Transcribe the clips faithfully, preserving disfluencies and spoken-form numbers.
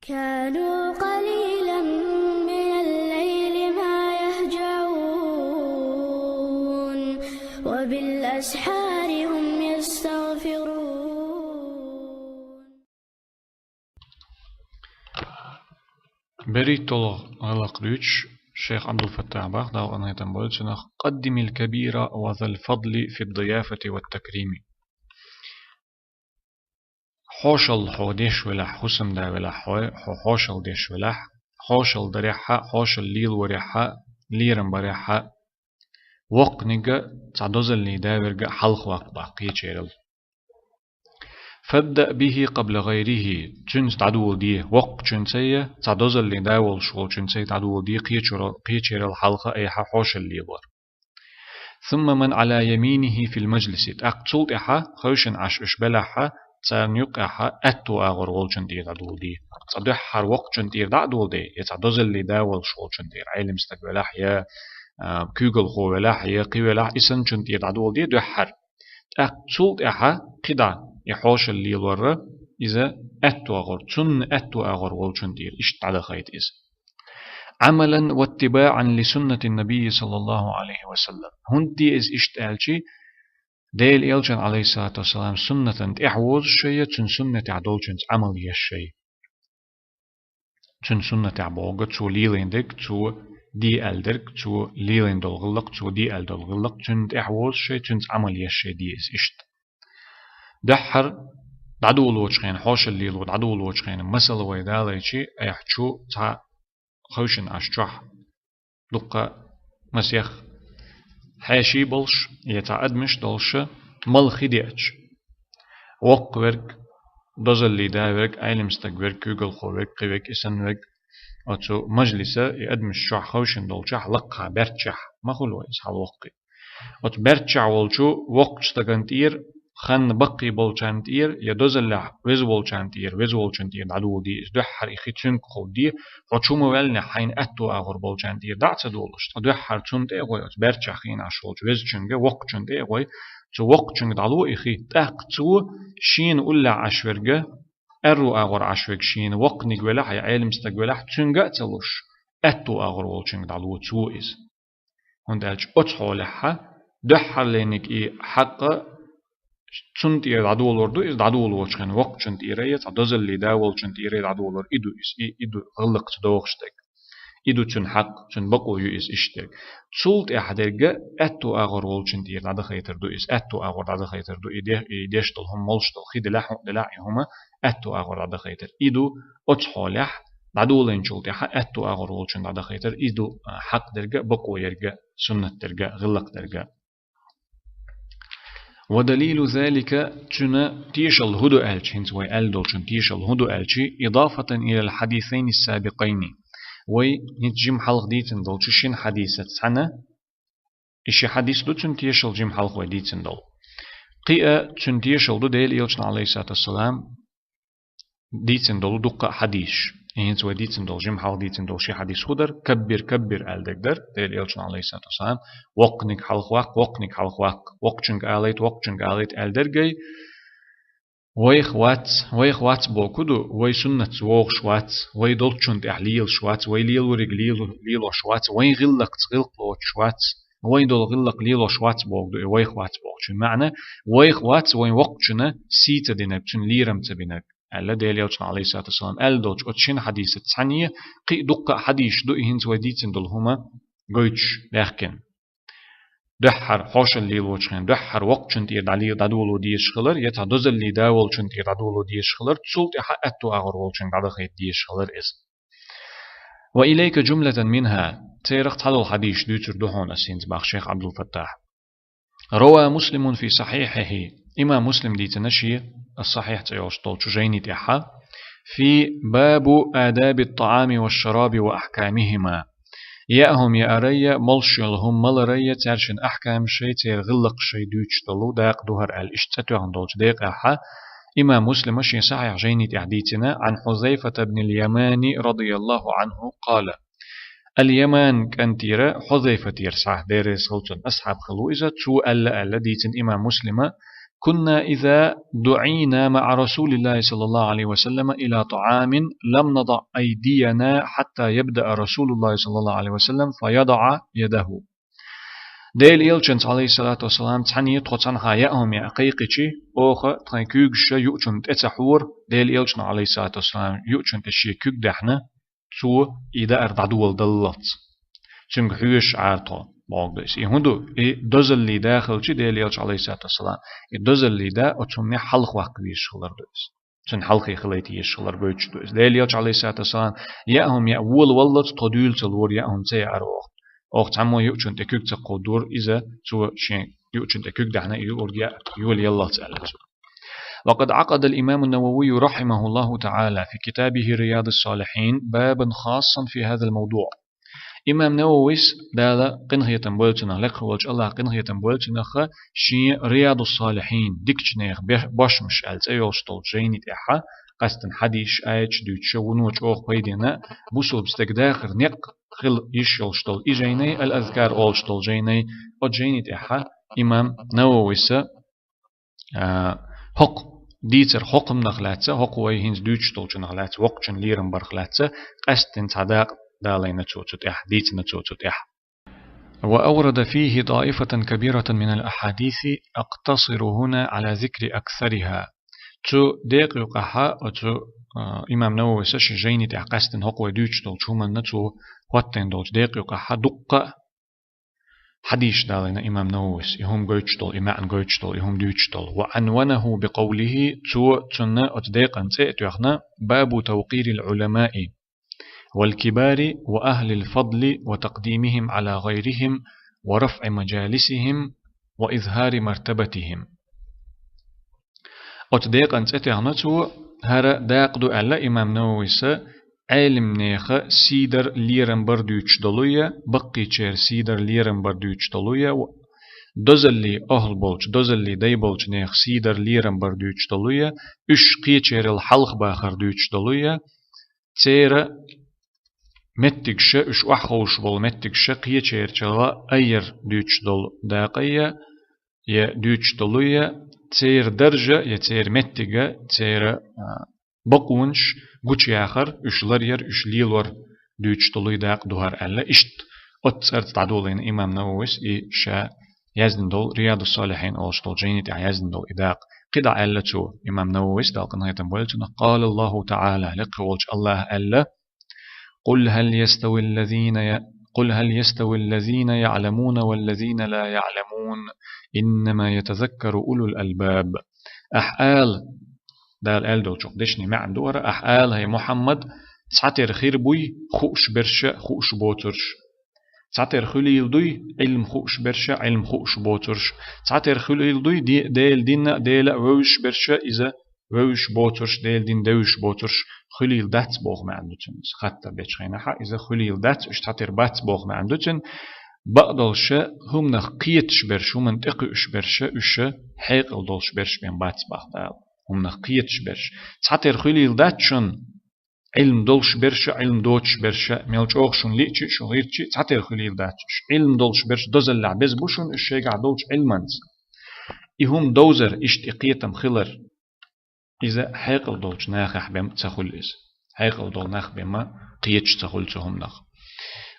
كانوا قليلا من الليل ما يهجعون، وبالأسحار هم يستغفرون. БерхӀитталгӀа гӀиллакх дуьйцуш, шайх Ӏабдул-Фаттахь бах, Дала къинхетам бойла цунах: «قدم الكبير وذا الفضل في الضيافة والتكريم». Хьошалла хьо деш велахь, хӀусамда велахь хьо, хьо хьошалла деш велахь, хьошалла дарехьа, хьошалла лелорехьа, лерам барехьа, воккханиг а, цхьа дозаллий да верг а хьалха ваккха бах кхечерал. «فابدأ به قبل غيره», цуьнца дӀадоладе, воккхачуьнца а, цхьа дозаллий да волуш волчуьнца а дӀадоладе, кхечура-, кхечерал хьалха айхьа хьошалла лелор. «ثم من على يمينه في المجلس», тӀаккха цул тӀаьхьа хевшина Ӏаш уьш белахьа, царна юккъехьа аьтту агӀор волчун тӀера дӀадоладе. Цкъа дуьххьара воккхачун тӀера дӀа а доладе, я цхьа дозаллий да волуш волчун тӀера, Ӏелам стаг велахь, я, а, куьйгалхо велахь, я кхин велахь, и санначун тӀера дӀадоладе дуьххьара. ТӀаккха цул тӀаьхьа кхидӀа и хьошалла лелорра, иза аьтту агӀор, цунна аьтту агӀор волчун тӀера иштта дӀадахайта иза. «عملا واتباعا لسنة النبي صلى الله عليه وسلم». ХӀунда де иза иштта аьлчи, Делан Элчан, Ӏалайхиссалату вассалам, суннатан тӀаьхьа возуш шай, цуьнан суннатехь долчуьнца Ӏамал еш шай. Цуьнан суннатехь бохург, цо лелийна дерг, цо де аьлла дерг, цо лелийна долу гӀиллакх, цо де аьлла долу гӀиллакх, цунна тӀаьхьа возуш шай, цуьнца Ӏамал еш шай де иза иштта. Дуьххьара дӀадолочу хенахь, хьошалла лело дӀадолочу хенахь, масала вай далайчи, айхьа чу цхьа хевшина Ӏаш чохь дуккха масех хьеший болуш, я цхьа адамаш долуш, мала хи деача. Воккха верг, дозаллий да верг, Ӏелам стаг верг, куьйгалхо верг, кхин верг, и санна верг, оцу мажлиса и адамаш чохь хевшина долчохь лакхахь баьрччехь ма хуьлу вай иза хьалавоккхий. Оцу баьрччехь волчу воккхачу стагана тӀера хан баккхий болчарна тӀера, я дозаллехь веза волчарна тӀера, веза волчун тӀера дӀадоладе иза дуьххьара и хи цуьнгахула де, хьо чу ма ваьллинехь хьайна аьтту агӀор болчарна тӀера дӀа а ца долуш, ткъа дуьххьара цунна тӀе а гӀой, оцу баьрччехь хиъна Ӏаш волчу везачуьнга, воккхачунна тӀе а гӀой, цу воккхачуьнга дӀало и хи, тӀаккха цо шена уллехь Ӏаш верг, аьрру агӀор Ӏаш верг шена, воккханиг велахь я Ӏелам стаг велахь, цуьнга а ца луш, аьтту агӀор волчуьнга дӀало цо иза. ХӀунда аьлча оцу хьолехьа дуьххьарлерниг и хьакъ цунна тӀера дӀадолор ду, иза дӀадолочу хенахь воккхачун тӀера я цхьа дозаллий да волчун тӀера дӀадолор и ду иза, и, и ду гӀиллакхца догӀуш дерг. И ду цуьнан хьакъ, цуьнан бакъо ю иза иштта дерг. Цул тӀаьхьа дерг аьтту агӀор волчун тӀера дӀадахайтар ду иза, аьтту агӀор дӀадахайтар ду, и де-, и деш долу хӀума молуш долу хи делахь, хӀун делахь и хӀума аьтту агӀор дӀадахайтар. И ду оцу хьолехь дӀадолийначул тӀаьхьа аьтту агӀор волчун дӀадахайтар, и ду, а, хьакъ дерг а, бакъо ерг а, суннат дерг а, гӀиллакх дерг а. «ودليل ذلك», цуьнан тешалла хӀун ду аьлча, хӀинца вай аьлла долчун тешалла хӀун ду аьлчи, «إضافة إلى الحديثين السابقين». Вай хӀинца жима хьалха дийцина долчу шина хьадисаца цхьаьна, и ши хьадис ду цуьнан тешалла жима хьалха вай дийцина долу. Кхин а цуьнан тешалла ду Делан Элчан, Ӏалайхиссалату вассалам, дийцина долу дуккха а хьадисаш. И хӀинца вай дийцина долу, жима хьалха дийцина долу ши хьадис хӀун дара? «Каббир, каббир», аьлла дерг дара, Делан Элчан, Ӏалайхиссалату вассалам, «Воккханиг хьалха ваккха, воккханиг хьалха ваккха, воккхачуьнга алайта, воккхачуьнга алайта», аьлла дерг а. «Вайх вац, вайх вац» бохург ду, вай суннатца вогӀуш вац, вай долчунна тӀехь лелаш вац, вай лелориг лело-, лелош вац, вайн гӀиллакхца гӀиллакх лоцуш вац, вайн долу гӀиллакх лелош вац бохург ду и «вайх вац» бохучун маьӀна. Вайх вац вайн воккхачунна сий ца динарг, цуьнан лерам ца бинарг, аьлла Делан Элчано, Ӏалайхиссалату вассалам, аьлла долчу оцу шина хьадисаца цхьаьна, кхин а дуккха а хьадисаш ду и хӀинца вай дийцина долу хӀума гойтуш, баьхкина. Дуьххьара хьошалла лелочу хенахь, дуьххьара воккхачун тӀера дӀали-, дӀадоло дезаш хилар, я цхьа дозаллий да волчун тӀера дӀадоло дезаш хилар, цул тӀаьхьа аьтту агӀор волчуьнга дӀадахайта дезаш хилар иза. «وإليك جملة منها», церах цхьадолу хьадисаш дуьйцур ду хьуна ас хӀинца, бах шайх Ӏабдул-Фаттахь. «روى مسلم في صحيحه», имам Муслим дийцина шен ас-Сахьихь цӀе йолуш долчу жайни тӀехьа, «في باب آداب الطعام والشراب وأحكامهما». Яа хӀума яарайя, молуш йолу хӀума маларайя, цаьршинна ахькамашшай, церан гӀиллакхашшай дуьйцуш долу дакъа ду хӀара аьлла, иштта цӀе тоьхна долчу декъехьа, имам Муслима шен Сахьихь жайни тӀехь дийцина: «عن حذيفة بن اليمان رضي الله عنه قال». Ал-Яман кӀантера Хьузайфатера схьа, Дела реза хуьлда цунна, асхьаб хилла ву иза, цо аьлла аьлла дийцина имам Муслима: كنا إذا دعينا مع رسول الله صلى الله عليه وسلم إلى طعام لم نضع أيدينا حتى يبدأ رسول الله صلى الله عليه وسلم فيضع يده. Дела элчанца, алейхиссалату вассалам, цхьанне тхо цхьанхьа яа хӀума яа кхайкхичи, оха тхайн куьйгаш юучун тӀе ца хьора, Дела элчано, алейхиссалату вассалам, юучун тӀе шен куьг даьхьна, цо и даар дӀадоладаллалц. Цуьнга хьоьжуш Ӏара тхо, бохург да иза. И хӀун ду? И дозаллий дахалчи, Дела элча, алейхиссалату вассалам, и дозаллий да оцу хӀуманех хьалха ваккха везаш хилар ду иза. Цунна хьалхе хилайта езаш хилар гойтуш ду иза. Дела элча, алейхиссалату вассалам, яа хӀума яа волаваллалц тхо дуьйла ца лора, яа хӀума ца яар оха. Оха цхьаммо юучун тӀе куьг ца кховдора, иза цо шен юучун тӀе куьг даьхьна, и юург яа йолаяллалц аьлла цо. وقد عقد الإمام النووي رحمه الله تعالى في كتابه رياض الصالحين بابا خاصا في هذا الموضوع. Имам Нававис, Дала къинхетам бойла цунах, лекха волчу Аллаха къинхетам бойла цунах, шен Риядус-Салихин, дикачу нехан бе-, бошмаш аьлла цӀе йолуш долчу жайни тӀехь, къаьсттина хьадисаш, аяташ дуьйцуш, вуно чӀогӀа пайденна, бусулба стеган дахар некъ хила йиш йолуш долу и жайнай, Ал-Азкар олуш долу жайнай, оцу жайни тӀехь имам Навависа, а, хӀокху дийцар хӀокхунах лаьцна, хӀокху вай хӀинца дуьйцуш долчунах лаьцна, воккхачун лерам барх лаьцна, къаьсттина цхьа дакъа далийна цо цу тӀехь, дийцина цо цу тӀехь. وأورد فيه طائفة كبيرة من الأحاديث، أقتصر هنا على ذكر أكثرها. Цу декъа юкъахь, оцу, а, имам Навависа шен жайни тӀехь къаьсттина хӀокху вай дуьйцуш долчу хӀуманна цо хӀоттийна долчу декъа юкъахь дуккха а хьадисаш далийна имам Нававис, и хӀума гойтуш долу, и маьӀна гойтуш долу, и хӀума дуьйцуш долу. وعنونه بقوله, цо цунна оцу декъан цӀе а тоьхна, باب توقير العلماء والكبار وأهل الفضل وتقديمهم على غيرهم ورفع مجالسهم وإظهار مرتبتهم. Оцу декъан цӀе тоьхна цо, хӀара дакъа ду аьлла имам Навависа, Ӏелимнеха сийдар лерам бар дуьйцуш долуя, баккхийчеран сийдар лерам бар дуьйцуш долуя, дозаллий охьла болчу, дозаллий дай болчу нехан сийдар лерам бар дуьйцуш долуя, уьш кхечерал хьалха бахар дуьйцуш долуя, церан меттигаш, уьш охьаховшуш болу меттигаш кхечерчалла айъяр дуьйцуш долу дакъа я, я дуьйцуш долу я, церан даржа, я церан меттига, церан, а, бакъонаш гучуяхар, уьш ларъяр, уьш лелор дуьйцуш долу дакъа ду хӀара аьлла, иштта оцу цӀарца дӀадолийна имам Нававис и ша яздина долу Риядус-Салихин олуш долу жайни тӀехь яздина долу и дакъа. КхидӀа аьлла цо, имам Нававис, Дала къинхетам бойла цунах: قال الله تعالى, лекха волчу Аллаха аьлла: قل هل يستوي الذين ي-، قل هل يستوي الذين يعلمون والذين لا يعلمون إنما يتذكر أولو الألباب. Ахь ала, Дала аьлла долчух дешнийн маьӀна ду хӀара, ахь ала, хӀай Мухьаммад, цхьатера хир буй хууш берш а, хууш боцурш? Цхьатера хуьлийла дуй Ӏилма хууш берш а, Ӏилма хууш боцурш? Цхьатера хуьлийла дуй де-, Делан динна а, Дела а вевзаш берш а, иза вевзаш боцурш, Делан дин девзаш боцурш хуьлийла дац боху маьӀна ду цуьнан. Иза хаттар дечу хенахь, иза хуьлийла дац, уьш цхьатера бац боху маьӀна ду цуьнан. Бакъдолуш а, хӀуманах кхеташ берш, хӀуманна тӀекхуьуш берш а, уьш а хьекъал долуш берш бен бац боху Дала. ХӀуманах кхеташ берш. Цхьатера хуьлийла дац шуна Ӏилма долуш берш а, Ӏилма доцуш берш а, мел чӀогӀа шуна лиъча а, шуна гӀиртча а, цхьатера хуьлийла дац уьш. Ӏилма долуш берш дозаллехь беза бу шуна уьш шайгахь долчу Ӏилманца. И хӀума довзар, иштта и кхетам хилар, иза хьекъал долчу нахехь бен ца хуьлу иза. Хьекъал долу нах бен ма кхеташ ца хуьлу цу хӀуманах.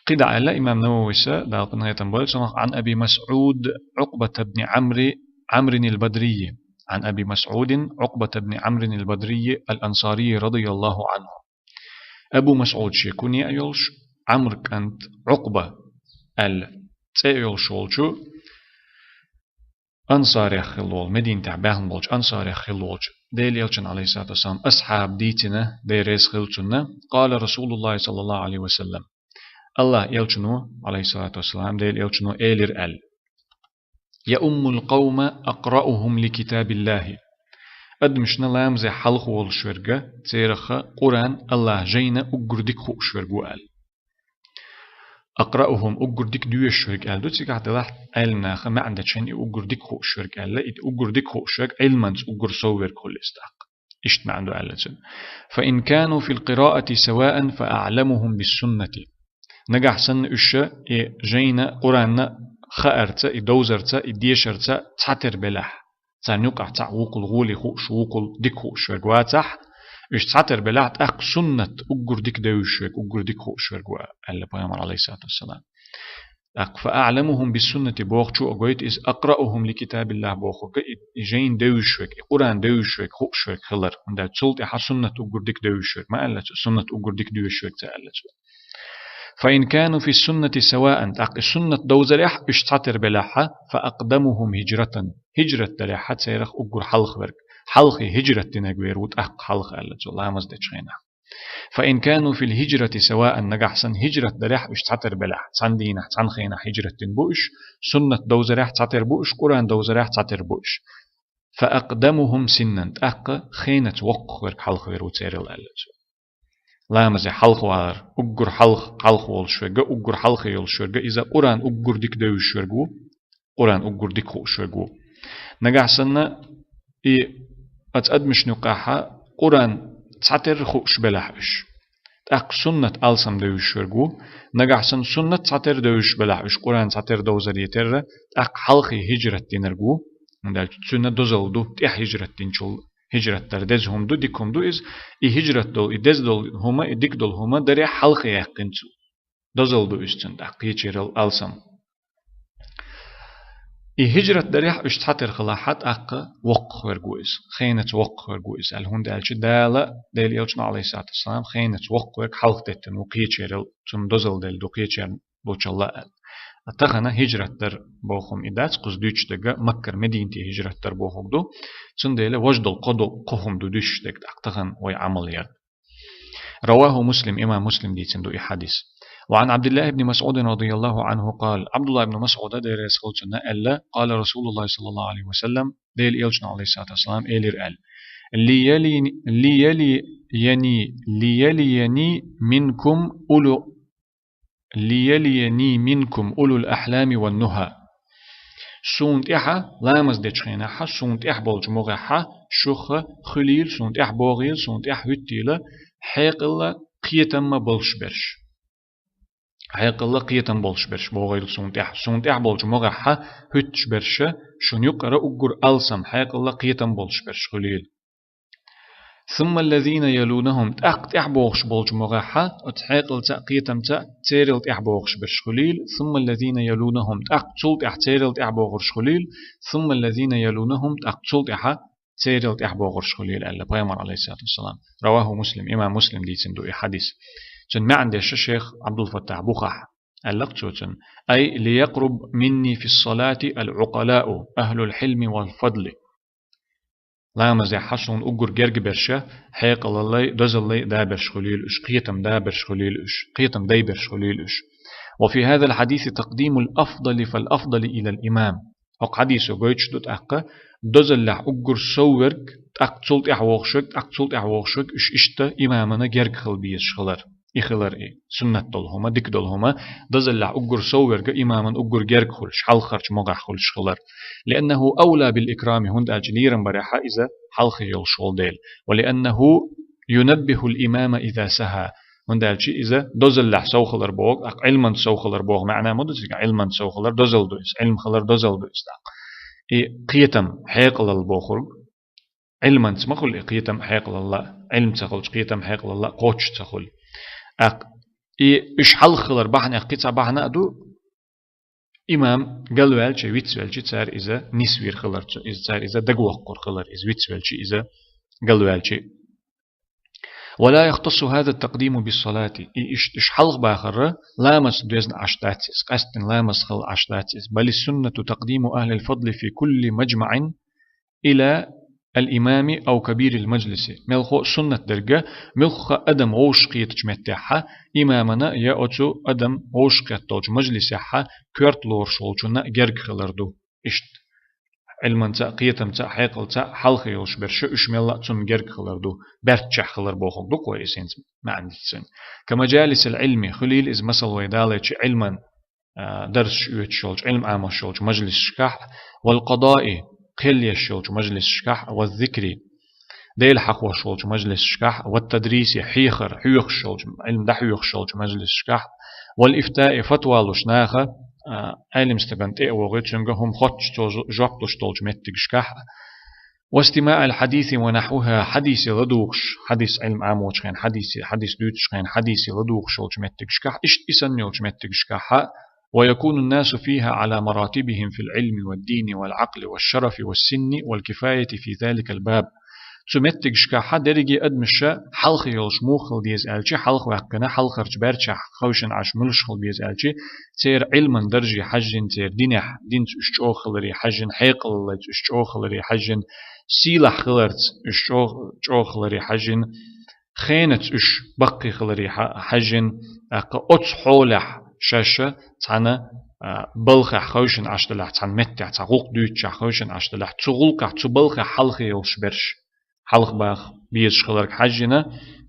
КхидӀа аьлла имам Навависа, Дала къинхетам бойла цунах: عن أبي مسعود عقبة بن عمرو، عمرو البدري. عن أبي مسعود عقبة بن عمرو البدري الأنصاري رضي الله عنه. Абу МасӀуд шен куне а йолуш, Ӏамр кӀант Ӏукъба аьлла цӀе а йолуш волчу, ансарех хилла волу, Мединатехь баьхна болчу ансарех хилла волчу, Делан Элчан, алейхиссалату вассалам, асхьаба дийцина, Дела реза хила цунна: قال رسول الله صلى الله عليه وسلم. Аллахьан Элчано, алейхиссалату вассалам, Делан Элчано элира аьлла: يؤم القوم أقرأهم لكتاب الله. Адамашна ламазе хьалха волуш верг, церах Къуръан, Аллахьан жайна уггар дика хууш верг ву аьлла. أقرأهم, уггар дика доьшуш верг аьлла ду цигахь, делахь Ӏелам наха маьӀна дечу хенахь и уггар дика хууш верг аьлла, и уггар дика хууш верг Ӏилманца уггар сов верг хуьлу иза тӀаккха. Иштта маьӀна ду аьлла цуьнан. فإن كانوا في القراءة سواء فأعلمهم بالسنة. Нагахь санна уьш и жайна, Къуръанна хаарца, и довзарца, и дешарца цхьатера белахь, Царна юкъахь цхьаъ вукхул гӀоли хууш, вукхул дика хууш верг вацахь, уьш цхьатера белахь, тӀаккха суннат уггар дика девзаш верг, уггар дика хууш верг ва, аьлла пайхамар, алейхиссалату вассалам. ТӀаккха فأعلمهم بالسنة бохучо а гойту иза أقرأهم لكتاب الله бохург, и, и жайна девзаш верг, и Къуръан девзаш верг, хууш верг хилар. ХӀунда аьлча цул тӀаьхьа суннат уггар дика девзаш верг ма аьлла цо, суннат уггар дика доьшуш верг ца аьлла цо. فإن كانوا في السنة سواء, тӀаккха и суннат довзарехь уьш цхьатера белахь, فأقدمهم هجرة, хӀижрат дарехь царах уггар хьалха верг. Хьалхе хӀижрат динарг вер ву тӀаккха хьалха аьлла цо, ламаз дечу хенахь. فإن كانوا في الهجرة سواء, нагахь санна хӀижрат дарехь уьш цхьатера белахь, цхьана дийнахь, цхьана хенахь хӀижрат дина бу уьш, суннат довзарехь цхьатера бу уьш, Къуръан довзарехь цхьатера бу уьш. فأقدمهم سنا, тӀаккха хенаца воккхах верг хьалха вер ву царел аьлла цо. Ламазе хьалха валар, уггар хьалха, хьалха волуш верг а, уггар хьалха йолуш верг а, иза Къуръан уггар дика девзаш верг ву, Къуръан уггар дика хууш верг ву. Нагахь санна и оцу адамашна юкъахь Къуръан цхьатера хууш белахь уьш, тӀаккха суннат алсам девзаш верг ву. Нагахь санна суннат цхьатера девзаш белахь уьш, Къуръан цхьатера довзаре терра, тӀаккха хьалхе хӀижрат динарг ву. ХӀунда аьлча цуьнан дозалла ду, тӀаьхьа хӀижрат динчул хӀижрат дар деза хӀума ду, дика хӀума ду иза. И хӀижрат долу, и деза долу хӀума, и дика долу хӀума дарехь хьалхе яьккхина цо. Дозалла ду иза цуьнан тӀаккха кхечерал алсам. И хӀижрат дарехь уьш цхьатера хилахь, тӀаккха воккхах верг ву иза, хенаца воккхах верг ву иза аьлла, хӀунда аьлча Дала, Делан Элчано, алейхиссалату вассалам, хенаца воккхах верг хьалха деттина ву кхечерал, цунна дозалла делла ду кхечеран болчалла аьлла. Тахана хӀижрат дар бохург и дац, кхуза дуьйцуш дерг Маккара Мединате хӀижрат дар бохург ду. Цундела важа долу кхо ду, кхо хӀума ду дуьйцуш дерг тӀаккха тахана вай Ӏамал яр. رواه مسلم, имам Муслима дийцина ду и хьадис. وعن عبد الله بن مسعود رضي الله عنه قال, Абдулла ибн Масъуда, Дела реза хуьлда цунна, аьлла: قال رسول الله صلى الله عليه وسلم, Делан Элчано, алейхиссалату вассалам, элира аьлла: ليلي، ليليني، ليليني منكم أولو ليليني منكم أولو الأحلام والنهى. Суна тӀаьхьа, ламаз дечу хенахь, суна тӀаьхьа болчу могӀехь шух хуьлийла, суна тӀаьхьа богӀийла, суна тӀаьхьа хӀуьттийла хьекъалла, кхетамма болуш берш. Хьекъалла, кхетам болуш берш богӀийла суна тӀаьхьа. Суна тӀаьхьа болчу могӀехь хӀуьттуш берш, шуна юкъара уггар алсам хьекъалла, кхетам болуш берш хуьлийла. ثم الذين يلونهم, тӀаккха тӀаьхьа богӀуш болчу могӀехь, оцу хьекъалца а, кхетамца а церал тӀаьхьа богӀуш берш хуьлийла, ثم الذين يلونهم, тӀаккха цул тӀаьхьа церал тӀаьхьа богӀурш хуьлийла, ثم الذين يلونهم, тӀаккха цул тӀаьхьа церал тӀаьхьа богӀурш хуьлийла, аьлла пайхамар, алейхиссалату вассалам. رواه مسلم, имам Муслима дийцина ду и хьадис. Цуьнан маьӀна деш шайх Абдул-Фаттахь Бухахь, аьлла-кх цо цуьнан: أي ليقرب مني في الصلاة العقلاء أهل الحلم والفضل. Ламазехь суна уггар герга берш, хьекъалаллай, дозаллай да берш хуьлийла уьш, кхетам да берш хуьлийла уьш, кхетам дай берш хуьлийла уьш. وفي هذا الحديث تقديم الأفضل فالأفضل إلى الإمام. ХӀокху хьадисо гойтуш ду тӀаккха, дозаллехь уггар сов верг, тӀаккха цул тӀаьхьа вогӀуш верг, тӀаккха цул тӀаьхьа вогӀуш верг, уьш иштта имамана герга хила безаш хилар. И хилар и, суннат долу хӀума, дика долу хӀума, дозаллехь уггар сов верг имамана уггар герга хуьлуш, хьалхарчу могӀехь хуьлуш хилар. لأنه أولى بالإكرام, хӀунда аьлча лерам барехь иза хьалхе йолуш волу дела. ولأنه ينبه الإمام إذا سهى, хӀунда аьлча иза дозаллехь сов хилар боху, тӀаккха Ӏилманца сов хилар боху маьӀна ма ду цига, Ӏилманца сов хилар дозалла ду иза, Ӏилма хилар дозалла ду иза тӀаккха. И кхетам, хьекъалалла бохург, Ӏилманца ма хуьлу и кхетам, хьекъалалла, Ӏилма ца хилча кхетам, хьекъалалла кхоччуш ца хуьлу. ТӀаккха и уьш хьалха хилар бахьанех кхин цхьа бахьана а ду, имам галваьлча, вицвелча цара иза нисвийр хилар цо, иза цара иза дагавоккхур хилар, иза вицвелча, иза галваьлча. ولا يختص هذا التقديم بالصلاة. И иш-, уьш хьалха бахар ламазца доьзна Ӏаш дац иза, къаьсттина ламаз хилла Ӏаш дац иза. بل السنة تقديم أهل الفضل في كل مجمع إلى الإمام أو كبير المجلس. Мелхо а суннат дерг, муьлхха а адам вовшахкхетачу меттехь, имамана я оцу адам вовшахкхетталгӀачу мажлисехь коьрта лоруш волчунна герга хилар ду. Иштта Ӏилманца а, кхетамца а, хьекъалца а хьалха йолуш берш, уьш мелла а цунна герга хилар ду, баьрччехь хилар бохург ду-кх вай иза хӀинца маьӀна дийцина. كمجالس العلم, хуьлийла иза, масала, вай далайчи Ӏилман, а, дарсаш оьцуш йолчу, Ӏилма Ӏамош йолчу мажлисашкахь, والقضاء, кхел еш йолчу мажлисашкахь, والذكر, Дела хьахош волчу мажлисашкахь, والتدريس, хьехар, хьоьхуш йолчу, Ӏилма дӀахьоьхуш йолчу мажлисашкахь, والإفتاء, фатва луш наха, а, Ӏелим стагана тӀе а вогӀий, цуьнга хӀума хоттуш, цо жоп луш долчу меттигашкахь, واستماع الحديث ونحوها, хьадисе ладугӀуш, хьадис Ӏилма Ӏамочу хенахь, хьадисе, хьадис дуьйцучу хенахь, хьадисе ладугӀуш йолчу меттигашкахь, иштта и санна йолчу меттигашкахь, ويكون الناس فيها على مراتبهم في العلم والدين والعقل والشرف والسن والكفاية في ذلك الباب. Цу меттигашкахь дерриге адамаш хьалхе йолуш муха хила деза аьлча, хьалха ваьккхина, хьалхарчу баьрчехь хевшина Ӏаш муьлш хила беза аьлча, церан Ӏилман дарже хьаьжжина, церан динехь, динца уьш чӀогӀа хиларе хьаьжжина, хьекъалаллица уьш чӀогӀа хиларе хьаьжжина, сийлахь хиларца уьш чӀогӀа, чӀогӀа хиларе хьаьжжина, хенаца уьш баккхий хиларе хьа-, хьаьжжина, тӀаккха оцу хьолехь шаьш цхьана, а, балхахь хевшина Ӏаш делахь, цхьана меттехь, цхьа гӀуллакх дуьйцучохь хевшина Ӏаш делахь, цу гӀуллакхехь, цу балхехь хьалхе йолуш берш хьалха баха безаш хиларга хьаьжжина,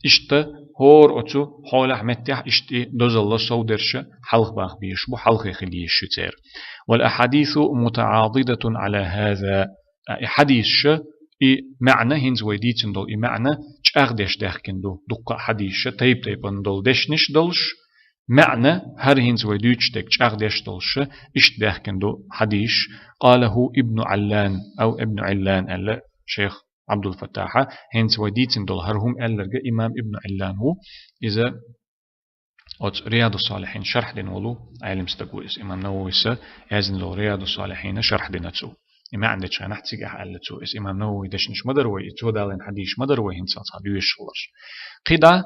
иштта хӀора оцу хьолехь, меттехь иштта и дозалла совдерш хьалха баха безаш бу, хьалхе хила езаш ю церан. والأحاديث متعاضدة على هذا. А, и хьадисаш, и маьӀна, хӀинца вай дийцина долу и маьӀна чӀагӀдеш даьхкина ду. Дуккха а хьадисаш, тайп-тайпана долу дешнаш долуш, маьӀна, хӀара хӀинца вай дуьйцуш дерг чӀагӀдеш долуш, иштта даьхкина ду хьадисаш. قاله ابن علان أو ابن علان аьлла шайх Ӏабдул-Фаттахьа, хӀинца вай дийцина долу хӀара хӀума аьлларг имам Ибн Ӏиллан ву. Иза оцу Риядус-Салихьин шархь дина волу Ӏелам стаг ву иза. Имам Нававис яздина долу Риядус-Салихьина шархь дина цо. И маьӀна дечу хенахь цигахь аьлла цо. Иза имам Нававин дешнаш ма дара вай, и цо далийна хьадисаш ма дара вай хӀинца цхьа доьшуш хиларш. КхидӀа,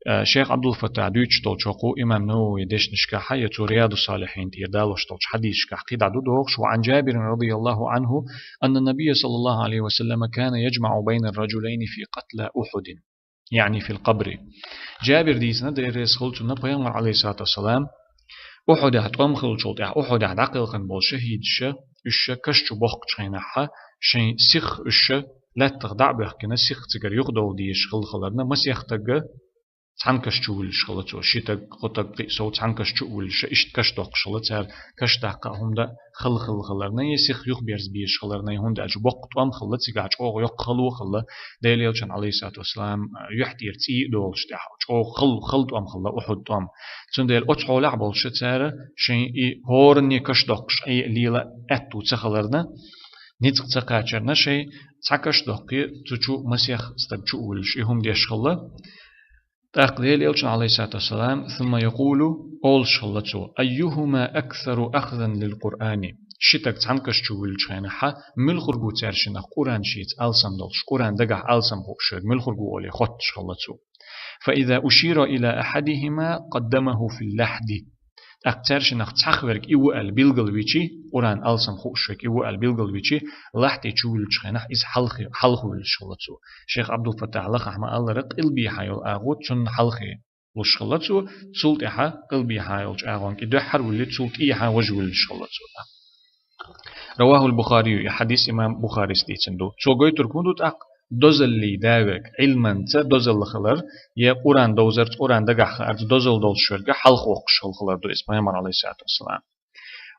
э, шайх Ӏабдул-Фаттахь дуьйцуш долчохь, имам Нававин дешнашкахь я цо Риядус-Салихьин тӀера далош долчу хьадисашкахь кхидӀа ду догӀуш: وعن جابر رضي الله عنه أن النبي صلى الله عليه وسلم كان يجمع بين الرجلين في قتلى أحد، يعني في القبر. Джабира дийцина, Дела реза хуьлда цунна, Пайхамар, Ӏалайхиссалату вассалам, Ухьудехь тӀом хиллачул тӀаьхьа, Ухьудехь дӀакхелхина болу шахӀидаш, уьш каш чу бохкучу хенахь, шайн сих уьш лаьттах дӀа а боьхкина, сих цигара юхадовла дезаш хилла хиларна, масех стаг цхьана каш чу вуьллуш хилла цо. Ши стаг, кхо стаг, кхин а сов цхьана каш чу а вуьллуш, иштта каш доккхуш хилла цара, каш даккха а хӀума дан хала хилла хиларна, я сих юхаберза безаш хиларна, хӀунда аьлча боккха тӀом хилла цигахь, чӀогӀа йоккха хало хилла, Делан Элчан, Ӏалайхиссалату вассалам, юьхь тӀера цӀий а долуш тӀехь, чӀогӀа хала, хала тӀом хилла Ухьуд тӀом. Цундела оцу хьолехь болуш цара шайн и хӀоранне каш доккхуш Ӏе а лела а аьтту ца хиларна, ницкъ ца кхачарна, шайн цхьа каш доккхий, цу чу масех стаг чу а вуьллуш, и хӀума деш хилла. ТӀаккха Делан Элчано, Ӏалайхиссалату вассалам, ثم يقول, олуш хилла цо: أيهما أكثر أخذا للقرآن؟ Ши стаг цхьана каш чу вуьллучу хенахь, муьлхарг ву цаьршинах Къуръан шеца алсам долуш, Къуръан дагахь алсам хууш верг муьлхарг ву олий хоттуш хилла цо. فإذا أشير إلى أحدهما قدمه في اللحد. ТӀаккха цаьршинах цхьа верг и ву аьлла билгалвичи, Къуръан алсам хууш верг и ву аьлла билгалвичи, лахьте чу вуьллучу хенахь иза хьалхе, хьалха вуьллуш хилла цо. Шайх Ӏабдул-Фаттахь лахахь ма-аллара, къилбехьа йолу агӀо цунна хьалхе луш хилла цо, цул тӀаьхьа къилбехьа йолчу агӀонга и дуьххьара вуьллий, цул тӀехьа важа вуьллуш хилла цо. رواه البخاري, и хьадис имам Бухарис дийцина ду. Цо гойтург хӀун ду тӀаккха? Дозаллий да верг, Ӏилманца дозалла хилар, я Къуръан довзарца, Къуръан дагахь хаарца дозалла долуш верг хьалха воккхуш хилла хилар ду иза Пайхамар, Ӏалайхиссалату вассалам.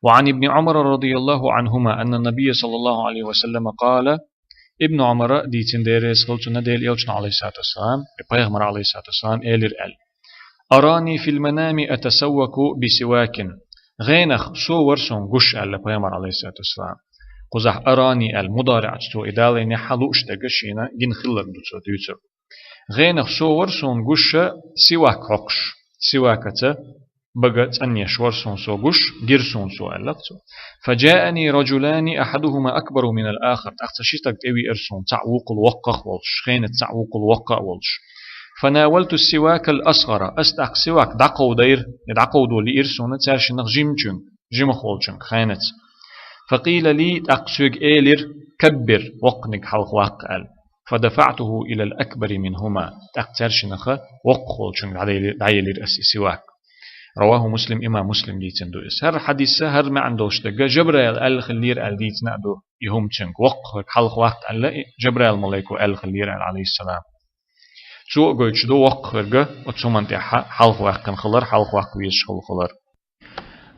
وعن ابن عمر رضي الله عنهما أن النبي صلى الله عليه وسلم قال, Ибн Ӏумара дийцина, Дела реза хуьлда цунна, Делан Элчано, Ӏалайхиссалату вассалам, Пайхамар, Ӏалайхиссалату вассалам, элира аьлла: أراني في المنام أتسوك بسواك. ГӀенах со вара суна гуш, аьлла Пайхамар, Ӏалайхиссалату вассалам. Кхузахь арани аьлла, мудариӀаца цо и далийнехь, лууш дерг шена гина хилларг ду цо дуьйцург. ГӀенах со вара суна гуш сивак хьокхуш, сивакаца бага цӀанъеш вара суна со гуш, гира суна цо, аьлла цо. فجاءني رجلان أحدهما أكبر من الآخر. ТӀаккха цхьа ши стаг тӀевеара суна, цхьаъ вукхул воккхах а волуш, хенаца цхьаъ вукхул воккха а волуш. فناولت السواك الأصغر. Ас тӀаккха сивак дӀакховдийра, я дӀакховдо лиира суна цаьршиннах жимачуьнга, жимах волчуьнга, хенаца. فقيل لي, тӀаккха соьга элира: كبر, воккханиг хьалха ваккха, аьлла. فدفعته إلى الأكبر منهما. ТӀаккха цаьршиннах воккхах волчуьнга дӀаели-, дӀаелира ас и сивак. رواه مسلم, имам Муслима дийцина ду иза. ХӀара хьадис, хӀара маьӀна долуш дерг Жабраил аьлла хиллера аьлла дийцина а ду и хӀума цуьнга. Воккхах верг хьалха ваккха аьлла, и Жабраил малайко аьлла хиллера аьлла, Ӏалайхиссалам. Цо а гойтуш ду воккхах верг оцу хӀуманна тӀехь хьалха ваьккхина хилар, хьалха ваккха везаш хилла хилар.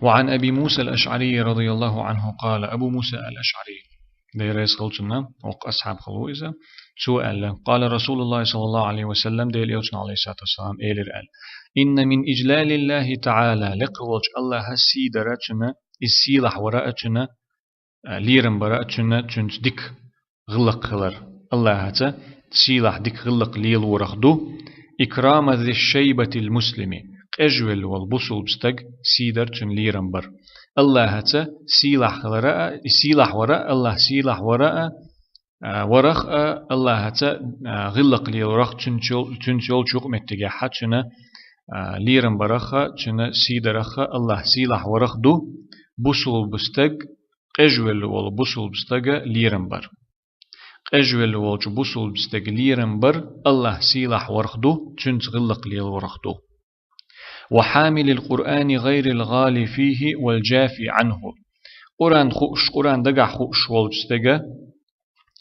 وعن أبي موسى الأشعري رضي الله عنه قال, Абу Муса ал-АшӀари, Дела реза хуьлда цунна, воккха асхьаб хилла ву иза, цо аьлла: قال رسول الله صلى الله عليه وسلم, Делан Элчано, Ӏалайхиссалату вассалам, элира аьлла: إن من إجلال الله تعالى, лекха волчу АллахӀан сий дара цуьнан, иза сийлахь вара а цуьнан, а, лерам бара а цуьнан, цуьнца дика гӀиллакх хилар, Аллахьаца сийлахь дика гӀиллакх лелорах ду, икрама зи шайбатил муслими, къежвелла волу бусулба стаг сийдар, цуьнан лерам бар. Аллахьаца сийлахь хилара а, и сийлахь вара а, Аллахь сийлахь вара а, а, варах а, Аллахьаца, а, гӀиллакх лелорах, цуьнца йол-, цуьнца йолчу юкъаметтигехьа цуьнан, а, лерам бараха, цуьнан сийдараха Аллахь сийлахь варах ду, бусулба стаг, къежвелла волу бусулба стага лерам бар. Къежвелла волчу бусулба стага лерам бар Аллахь сийлахь варах ду, цуьнца гӀиллакх лелорах ду. Ва хьамилил Къуръани гӀайрил гӀали фийхи вал джафи Ӏанху. Къуръан хууш, Къуръан дагахь хууш волчу стага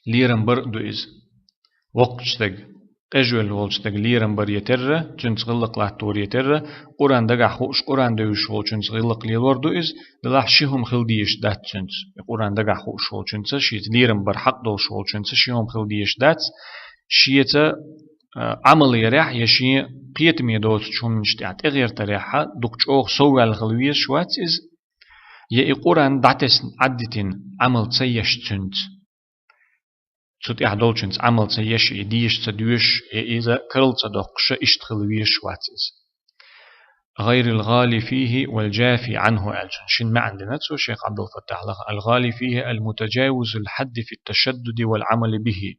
лерам бар а ду иза. Воккхачу стага, къежвелла волчу стага лерам бар етерра, цуьнца гӀиллакх латтор етерра, Къуръан дагахь хууш, Къуръан девзаш волчуьнца гӀиллакх лелор ду иза, делахь ши хӀума хила дезаш дац цуьнца. И Къуръан дагахь хууш волчуьнца, шеца лерам бар хьакъ долуш волчуьнца ши хӀума хила дезаш дац, шеца, а, Ӏамал ярехь я шен кхетаме доцучу хӀуманаш тӀехь тӀегӀертарехьа дукха чӀогӀа совваьлла хила везаш вац иза, я и Къуръан дӀатесна, Ӏаддитина Ӏамал ца еш цуьнца. Цу тӀехь долчуьнца Ӏамал ца еш, и дезаш ца доьшуш, я иза карла ца доккхуш, иштта хила везаш вац иза. ГӀайрил гӀали фийхи вал джафи Ӏанху аьлча, шина маьӀна дина цо, шейх Ӏабдул-Фаттахьлаха: ал гӀали фийхи ал мутаджавизул хьадди фит ташаддуди вал Ӏамали бихи.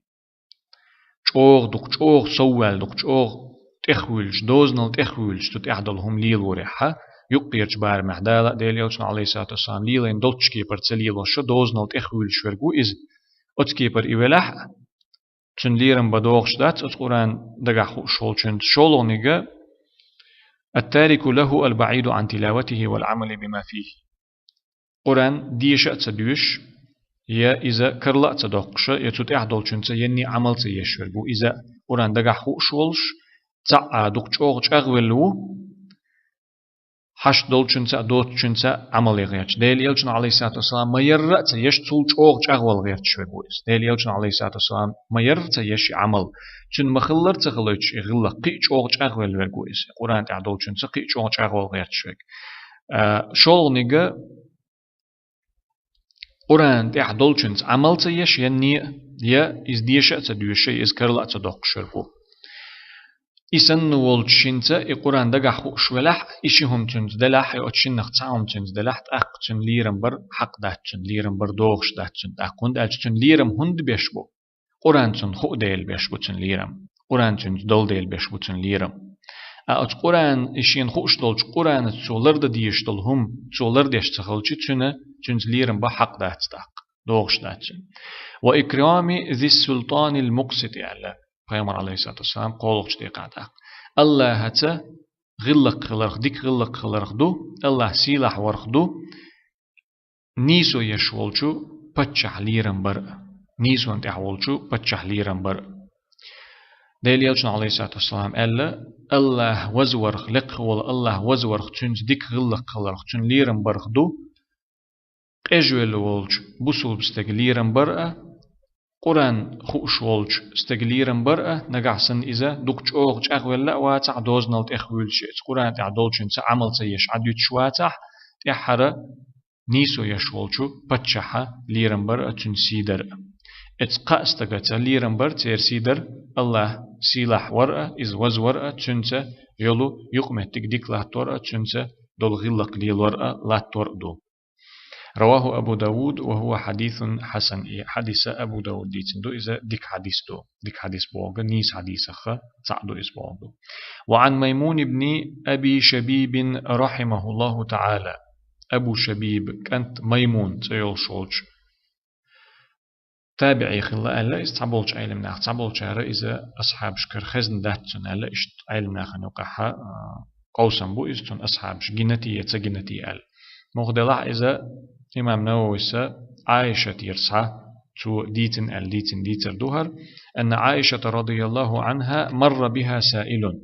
ЧӀогӀа дукха, чӀогӀа совваьлла дукха, чӀогӀа тӀехвуьйлуш, дозанал тӀехвуьйлуш, цу тӀехь долу хӀума лелорехьа, юккъерчу барамехь Дала а, Делан Элчано, Ӏалайхиссалату вассалам, лелийна долчу кепара ца лелош, дозанал тӀехвуьйлуш верг ву иза. Оцу кепара и велахь а, цуьнан лерам бан догӀуш дац оцу Къуръан дагахь хууш волчуьнца. ШолгӀаниг: ат-тарику лаху ал-баӀиду Ӏан тилаватихи вал Ӏамали бима фихи. Къуръан деша а ца доьшуш, я иза карла а ца доккхуш, я цу тӀехь долчуьнца енний Ӏамал ца еш верг ву. Иза Къуръан дагахь хууш волуш, цхьаъ а дукха чӀогӀа чӀагӀвелла ву, хьашт долчуьнца а, доцучуьнца а Ӏамал ян гӀерташ. Делан Элчано, Ӏалайхиссалату вассалам, ма ярра а ца еш, цул чӀогӀа чӀагӀвала гӀерташ верг ву иза. Делан Элчано, Ӏалайхиссалату вассалам, ма ярра а ца еш и Ӏамал, цуьнан ма-хиллара ца хилийтуш и гӀиллакх, кхин а чӀогӀа чӀагӀвелла верг ву иза. Къуръан тӀехь долчуьнца кхин а чӀогӀа чӀагӀвала гӀерташ верг. А, шолгӀаниг: Къуръан тӀехь долчуьнца Ӏамал ца еш енний а, я иза деша а ца доьшуш, я иза карла а ца доккхуш верг ву. И санна волчу шинца и Къуръан дагахь хууш велахь а, и ши хӀума цуьнца делахь а, я оцу шиннах цхьа хӀума цуьнца делахь а, тӀаккха цуьнан лерам бар хьакъ дац, цуьнан лерам бар догӀуш дац цуьнан тӀаккха, хӀунда аьлча цуьнан лерам хӀунда беш бу? Къуръан цунна хуу дела беш бу цуьнан лерам. Къуръан цуьнца долу дела беш бу цуьнан лерам. А оцу Къуръан, и шена хууш долчу Къуръанаца цо лардан дезаш долу хӀума цо лардеш ца хилча, цуьнан, цуьнца лерам бан хьакъ дац тӀаккха, догӀуш дац цуьнан. Ва икрами зис султанил мукъсити аьлла Пайхамар, Ӏалайхиссалату вассалам, кхоалгӀачу декъехь тӀаккха. Аллахьаца гӀиллакх хиларх, дика гӀиллакх хиларх ду, Аллахь сийлахь варх ду, нийсо еш волчу паччахь лерам бар а, нийсонан тӀехь волчу паччахь лерам бар а. Делан Элчано, Ӏалайхиссалату вассалам, аьлла: Аллахь вазварх, лекха волу Аллахь вазварх, цуьнца дика гӀиллакх хиларх, цуьнан лерам барх ду, къежвелла волчу бусулба стага лерам бар а, Къуръан хууш волчу стага лерам бар а, нагахь санна иза дукха чӀогӀа чӀагӀвелла а вацахь, дозанал тӀехвуьйлуш, эца Къуръан тӀехь долчуьнца Ӏамал ца еш Ӏадуьтуш вацахь, тӀаьххьара нийсо еш волчу паччахьа лерам бар а, цуьнан сий дар а. Эца кхаа стагаца лерам бар, церан сий дар, Аллахь сийлахь вар а, иза вазвар а, цуьнца йолу юкъаметтиг дика латтор а, цуьнца долу гӀиллакх лелор а латтор а ду. Раваху Абу Давуд ва хува хьадисун хьасан. И хьадиса Абу Давуд дийцина ду, иза дика хьадис ду. Дика хьадис бохург, нийса хьадисаха цхьаъ ду иза бохург ду. Ва ан Маймун ибни Аби Шабибин рахимахуллаху та'ала. Абу Шабиб кӀант Маймун цӀе йолуш волчу табиӀи хилла аьлла, иза цхьаболчу Ӏелимнаха, цхьаболчара иза асхьабашкара хезна дац цунна аьлла, иштта Ӏелимнахана юкъахьа, а, къовсам бу иза, цунна асхьабаш гинатий я ца гинатий аьлла. Муха делахь иза имам Навависа Ӏайшатера схьа цо дийцина аьлла, дийцина дийцар ду хӀара: «Анна Ӏайшата радияллаху Ӏанха марра биха саилун».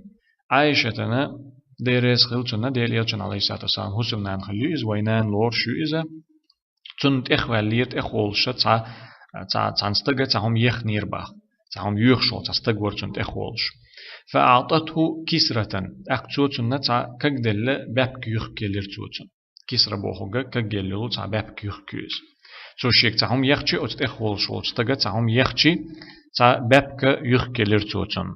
Ӏайшатана, Дела реза хила цунна, Делан Элчан, Ӏалайхиссалату вассалам, хӀусамнана хилла ю иза, вайн нана лоруш ю иза. Цунна тӀехваьллера, тӀехволуша цхьа, цхьа, цхьана стага цхьа хӀума ехнера баха. Цхьа хӀума йоьхуш волу цхьа стаг вара цунна тӀехволуш. «Фа аътатху кисратан». ТӀаккха цо цунна цхьа кагделла баьпка юхкелира цо цунна. Кисра бохург кагделла йолу цхьа баьпка юхкуьйза. Цо шега цхьа хӀума яхча, оцу тӀехволуш волчу стага цхьа хӀума яхча, цхьа баьпка юхкелира цо цунна.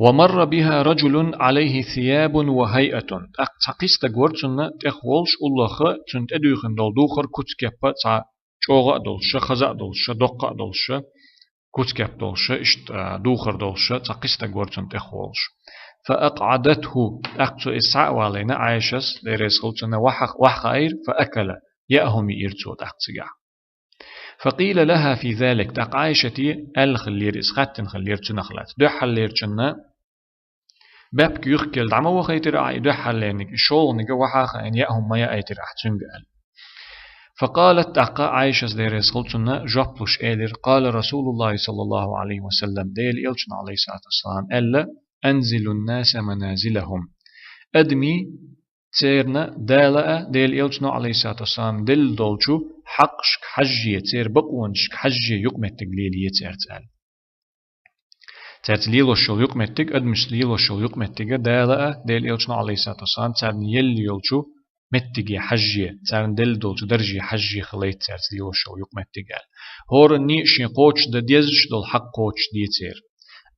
ومر بها رجل عليه ثياب وهيئة. ТӀаккха цхьа кхин стаг вара цунна тӀехволуш, уллохь цунна тӀедуьйхина долу духар куц-кеп а цхьа чӀогӀа а долуш, хаза а долуш, доккха а долуш, куц-кеп долуш, иштта, а, духар долуш, цхьа кхин стаг вара цунна тӀехволуш. فأقعدته. ТӀаккха цо иза схьа а валийна, Ӏайшас, Дела реза хуьлда цунна, охьа, охьахаийра, فأكل. Яа хӀума йиира цо тӀаккха цигахь. فقيل لها في ذلك. ТӀаккха Ӏайшате аьлла хиллера иза, хаьттина хиллера цунах лаьцна. Дуьххьарлерчунна баьпка юхкелла дӀа ма вахийтира ахь и дуьххьарлерниг, и шолгӀаниг а охьа а хаийна, яа хӀума ма яийтира ахь цуьнга аьлла. فقالت, тӀаккха Ӏайшас, Дела реза хуьлда цунна, жоп луш элира: قال رسول الله صلى الله عليه وسلم, Делан Элчано, Ӏалайхиссалату вассалам, аьлла: أنزلوا الناس منازلهم. Адамий церан Дала а, Делан Элчано, Ӏалайхиссалату вассалам, делла долчу хьакъашка хьажжий, церан бакъонашка хьажжий юкъаметтиг лелае цаьрца аьлла. Цаьрца лелош йолу юкъаметтиг, адамашца лелош йолу юкъаметтиг а Дала а, Делан Элчано, Ӏалайхиссалату вассалам, царна елла йолчу меттиге хьажжий, царна делла долчу дарже хьажжий хилийта цаьрца лелош йолу юкъаметтиг аьлла. ХӀоранна а шен кхочушдан дезаш долу хьакъ кхочушде церан.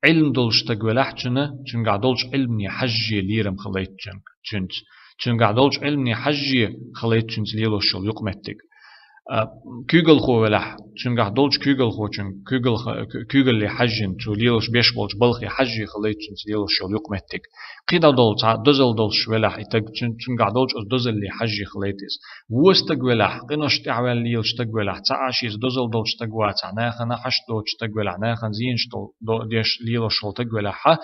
Ӏилма долуш стаг велахь цуьнан, цуьнгахь долчу Ӏилмане хьажжий лерам хилийта цуьнга, цуьнца. Цуьнгахь долчу Ӏилмане хьажжий хилийта цуьнца лелош йолу юкъаметтиг. А, куьйгалхо велахь, цуьнгахь долчу куьйгалхочуьнга, куьйгалха-, куьйгалле хьажжина, цо лелош беш болчу балхе хьажжий хилийта цуьнца лелош йолу юкъаметтиг. КхидӀа долу цхьа дозалла долуш велахь и стаг, цуьн-, цуьнгахь долчу оцу дозалле хьажжий хилийта иза. Вон стаг велахь, къинош тӀехь ваьлла лелаш стаг велахь, цхьа а шеца дозалла долчу стаг вац ахь, нахана хьашт доцуш стаг велахь, нахана зенаш дол-, до-, деш лелош волу стаг велахь,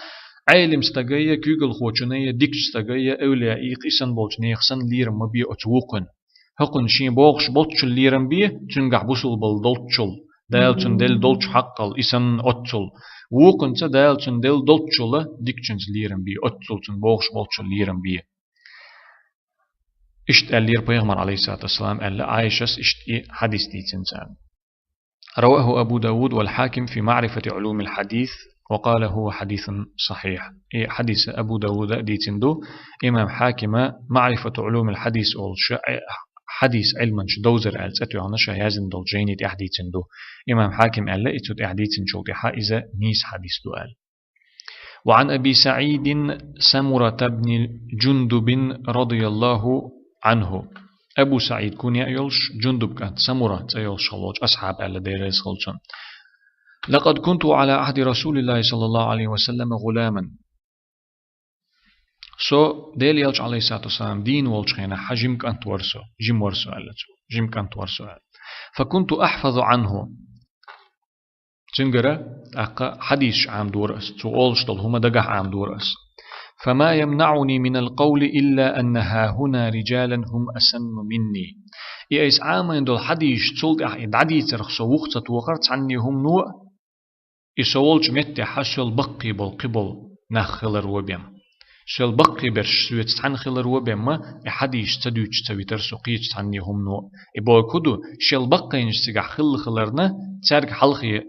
Ӏелим стаган я, куьйгалхочун я, дикачу стаган я, эвлаяъ, и кхин санна болчу нехан санна лерам ма бе оцу вукхуьнан. ХӀокхуьнан шен бохуш болччул лерам бе, цуьнгахь бусулба долччул, Дала цунна делла долчу хьакъал, и санна оццул. Вукхуьнца Дала цунна делла долччул дикачуьнца лерам бе, оццул цунна бохуш болччул лерам бе. Иштта аьллера пайхамар, Ӏалайхиссалату вассалам, аьлла Ӏайшас, иштта и хьадис дийцина царна. رواه أبو داود والحاكم في معرفة علوم الحديث وقال هو حديث صحيح. И хьадис Абу Дауда а дийцина ду, имам Хьакима «Маърифату Ӏулумил хьадис» олуш, э, хьадис Ӏилманаш довзар аьлла цӀе тоьхна ша яздина долчу жайни тӀехь дийцина ду. Имам Хьаким аьлла, и цу тӀехь дийцинчул тӀаьхьа иза нийса хьадис ду аьлла. وعن أبي سعيد سمرة بن جندب رضي الله عنه. Абу СаӀид куня а йолуш, Жундуб кӀант Самура цӀе йолуш хилла волчу асхьаб аьлла, Дела реза хуьлда цунна: لقد كنت على عهد رسول الله صلى الله عليه وسلم غلاما. Со Дела Элча, Ӏалайхиссалату вассалам, дийна волчу хенахь жима кӀант вара со, жима вара со аьлла цо, жима кӀант вара со аьлла. فكنت أحفظ عنه. Цуьнгара тӀаккха хьадисаш Ӏамадора ас, цо олуш долу хӀума дагахь Ӏамадора ас. فما يمنعني من القول إلا أن هاهنا رجالا هم أسن مني. И айса Ӏамийна долу хьадисаш, цул тӀаьхьа и дӀадийцарх со вух ца тохара цхьанне хӀумано а, и со волчу меттехь соьл баккхий болу кхин болу нах хиларо бен. Соьл баккхий берш соьца цхьаьна хиларо бен ма, и хьадисаш ца дуьйцуш ца витара со кхечу цхьанне хӀумано а. И бохург хӀун ду, шел баккхийнаш цигахь хилла хиларна, цаьрга хьалхе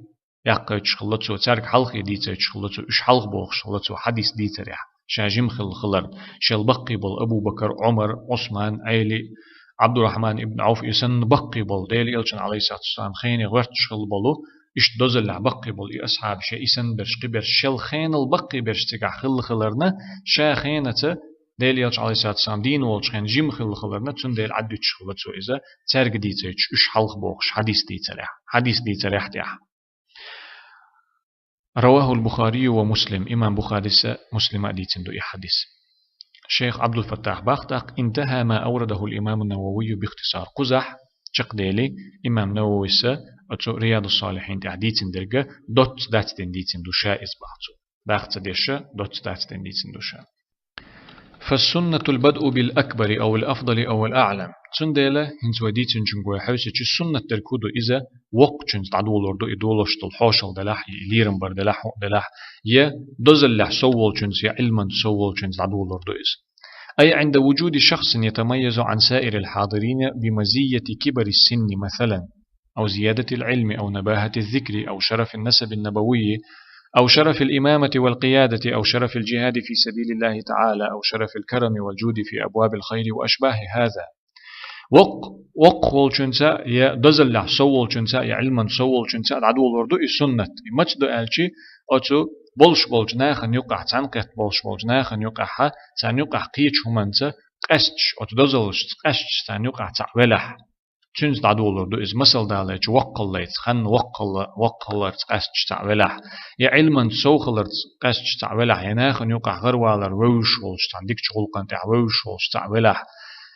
яккхийтуш хилла цо, цаьрга хьалхе дийцийтуш хилла цо, уьш хьалха бохуш хилла цо хьадис дийцарехь, ша жима хилла хиларна. Шел баккхий болу Абу-Бакар, Ӏумар, Ӏусман, Ӏели, Ӏабдурахьман ибн Ӏауф, и санна баккхий болу, Дела Элчан, Ӏалайхиссалату вассалам, хене гӀоьртуш хилла болу, иштта дозаллехь баккхий болу и асхьабаш, и санна берш, кхин берш, шел хенал баккхий берш цигахь хилла хиларна, ша хенаца, Дела Элча, Ӏалайхиссалату вассалам, дийна волчу хенахь жима хилла хиларна, цундела Ӏаддуьтуш хилла цо иза, цаьрга дийцийтуш, уьш хьалха бохуш, хьадис дийцарехь, хьадис дийцарехь тӀехь. رواه البخاري ومسلم, имам Бухарис а, Муслима а дийцина ду и хьадис. Шейх Ӏабдул-Фаттах бах тӀаккха: انتهى ما أورده الإمام النووي باختصار. Кхузахь чекхдели, имам Нававис а оцу Риядус-Салихьин тӀехь дийцина дерг доцца дацдина дийцина ду ша иза, бах цо. Даха ца деш, доцца дацдина дийцина ду ша. فالسنة البدء بالأكبر أو الأفضل أو الأعلم. Цундела, хӀинца вай дийцинчуьнга вай хьаьвсича, суннат дерг хӀун ду, иза воккхачуьнца дӀадолор ду, и долуш долу хьошалла делахь, и лерам бар делахь, хӀуъа делахь, я дозаллехь сов волчуьнца, я Ӏилманца сов волчуьнца дӀадолор ду иза. أي عند وجود شخص يتميز عن سائر الحاضرين بمزية كبر السن مثلا، أو زيادة العلم، أو نباهة الذكر، أو شرف النسب النبوي، أو شرف الإمامة والقيادة، أو شرف الجهاد في سبيل الله تعالى، أو شرف الكرم والجود في أبواب الخير وأشباه هذا. Вокх, вокх волчунца, я дозаллехь сов волчунца, я Ӏилман сов волчунца дӀадолор ду и суннат. И маца ду аьлчи, оцу болуш болчу нахана юкъахь, цхьаьнакхетта болуш болчу нахана юкъахьа, царна юкъахь кхечу хӀуманца къаьсташ, оцу дозаллашца къаьсташ царна юкъахь цхьаъ велахь. Цуьнца дӀадолор ду иза, масал далийча, воккхаллица, ханна воккхалла-, воккхалларца къаьсташ цхьаъ велахь, я Ӏилман сов хиларца къаьсташ цхьаъ велахь, я нахана юкъахь гӀарвалар вевзаш волчу, цхьана дикачу гӀуллакхан тӀехь вевзаш волчу цхьаъ велахь,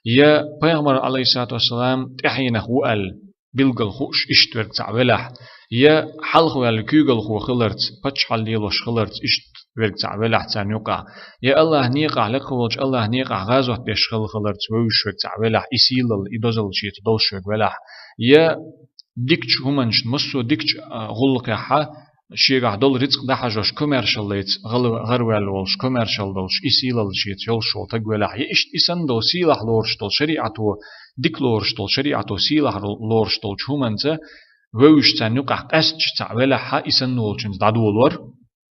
я пайхамар, Ӏалайхиссалату вассалам, тӀаьхьенах ву аьлла, билггал хууш иштта верг цхьаъ велахь, я хьалхаваьлла куьйгалхо хиларца, паччахьалла лелош хиларца иштта верг цхьаъ велахь царна юкъахь, я АллахӀ некъахь, лекха волчу АллахӀ некъахь гӀазот деш хилла хиларца вевзаш верг цхьаъ велахь, и сийлалла, и дозалла шеца долуш верг велахь, я дикачу хӀуманашна, массо а дикачу, а, гӀуллакхехьа, шегахь долу рицкъ дӀахьажош комаьршаллица гӀала-, гӀарваьлла волуш, комаьршалла долуш, и сийлалла шеца йолуш волу таг велахь, я иштта и санна долу сийлахь лоруш долу шариӀато, дика лоруш долу шариӀато сийлахь ло-, лоруш долчу хӀуманца вевзаш царна юкъахь къаьсташ цхьаъ велахьа, и санна волчуьнца дӀадолор,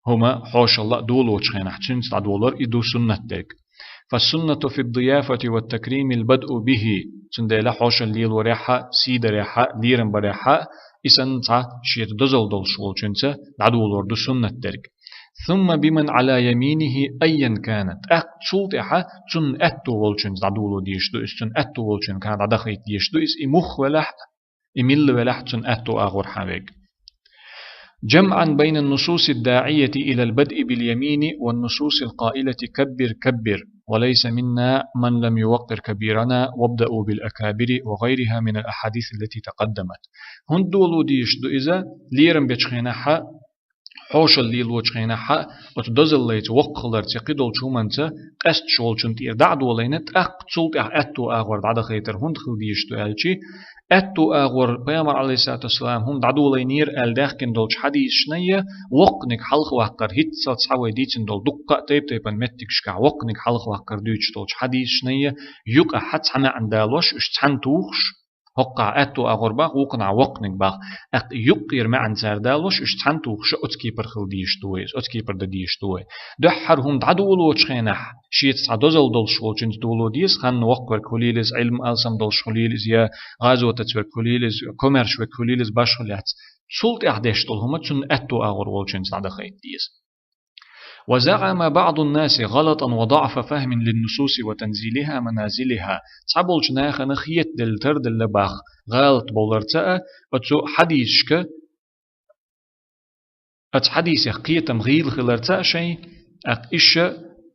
хӀума хьошалла а долочу хенахь цуьнца дӀадолор, и ду суннат дерг. فالسنة في الضيافة والتكريم البدء به. Цундела хьошалла лелорехьа, сий дарехьа, лерам барехьа, и санна цхьа шеца дозалла долуш волчуьнца дӀадолор ду суннат дерг. ثم بمن على يمينه أيا كان. ТӀаккха цул тӀаьхьа цунна аьтто волчуьнца дӀадоло дезаш ду иза, цунна аьтто волчуьнга дӀадахийта дезаш ду иза, и муха велахь а, и милла велахь а, цунна аьтто агӀор хьан верг. جمعا بين النصوص الداعية إلى البدء باليمين والنصوص القائلة كبر كبر، وليس منا من لم يوقر كبيرنا، وابدأوا بالأكابر، وغيرها من الأحاديث التي تقدمت. ХӀунда доло дезаш ду иза, лерам бечу хенахьа, хьошалла лелочу хенахьа, оцу дозаллица, воккхалларца, я кхидолчу хӀуманца къаьсташ волчунна тӀера дӀа а долийна, тӀаккха цул тӀаьхьа аьтто агӀор дӀадахийтар хӀунда хила дезаш ду аьлчи, аьтто агӀор пайхамар, Ӏалайхиссалату вассалам, хӀума дӀадолийнера аьлла даьхкина долчу хьадисашнай, воккханиг хьалхаваккхар, хӀинцца цхьа вай дийцина долу дуккха а тайп-тайпана меттигашкахь воккханиг хьалхаваккхар дуьйцуш долчу хьадисашнай юкъахьа цхьа маьӀна далош, уьш цхьаьна тухуш, хӀокхахь аьтто агӀор бах, вукхунахь воккханиг бах, тӀаккха юккъера маьӀна цара далош, уьш цхьаьна тухуша оцу кепара хила дезаш ду вай иза, оцу кепара дан дезаш ду вай. Дуьххьара хӀума дӀадолочу хенахь, шеца цхьа дозалла долуш волчуьнца доло деза, ханна воккха верг хуьлийла иза, Ӏилма алсам долуш хуьлийла иза, я гӀазотаца верг хуьлийла иза, комаьрша верг хуьлийла иза, башхо лаьцна. Цул тӀаьхьа деш долу хӀума цунна аьтто агӀор волчуьнца дӀадахийта деза. وزعم بعض الناس غلطا وضعف فهم للنصوص وتنزيلها منازلها. Цхьаболчу нахана хетаделла, тарделла бах, гӀалат боларца а, оцу хьадисашка, оцу хьадисех кхетам гӀийла хиларца а шайн, тӀаккха иша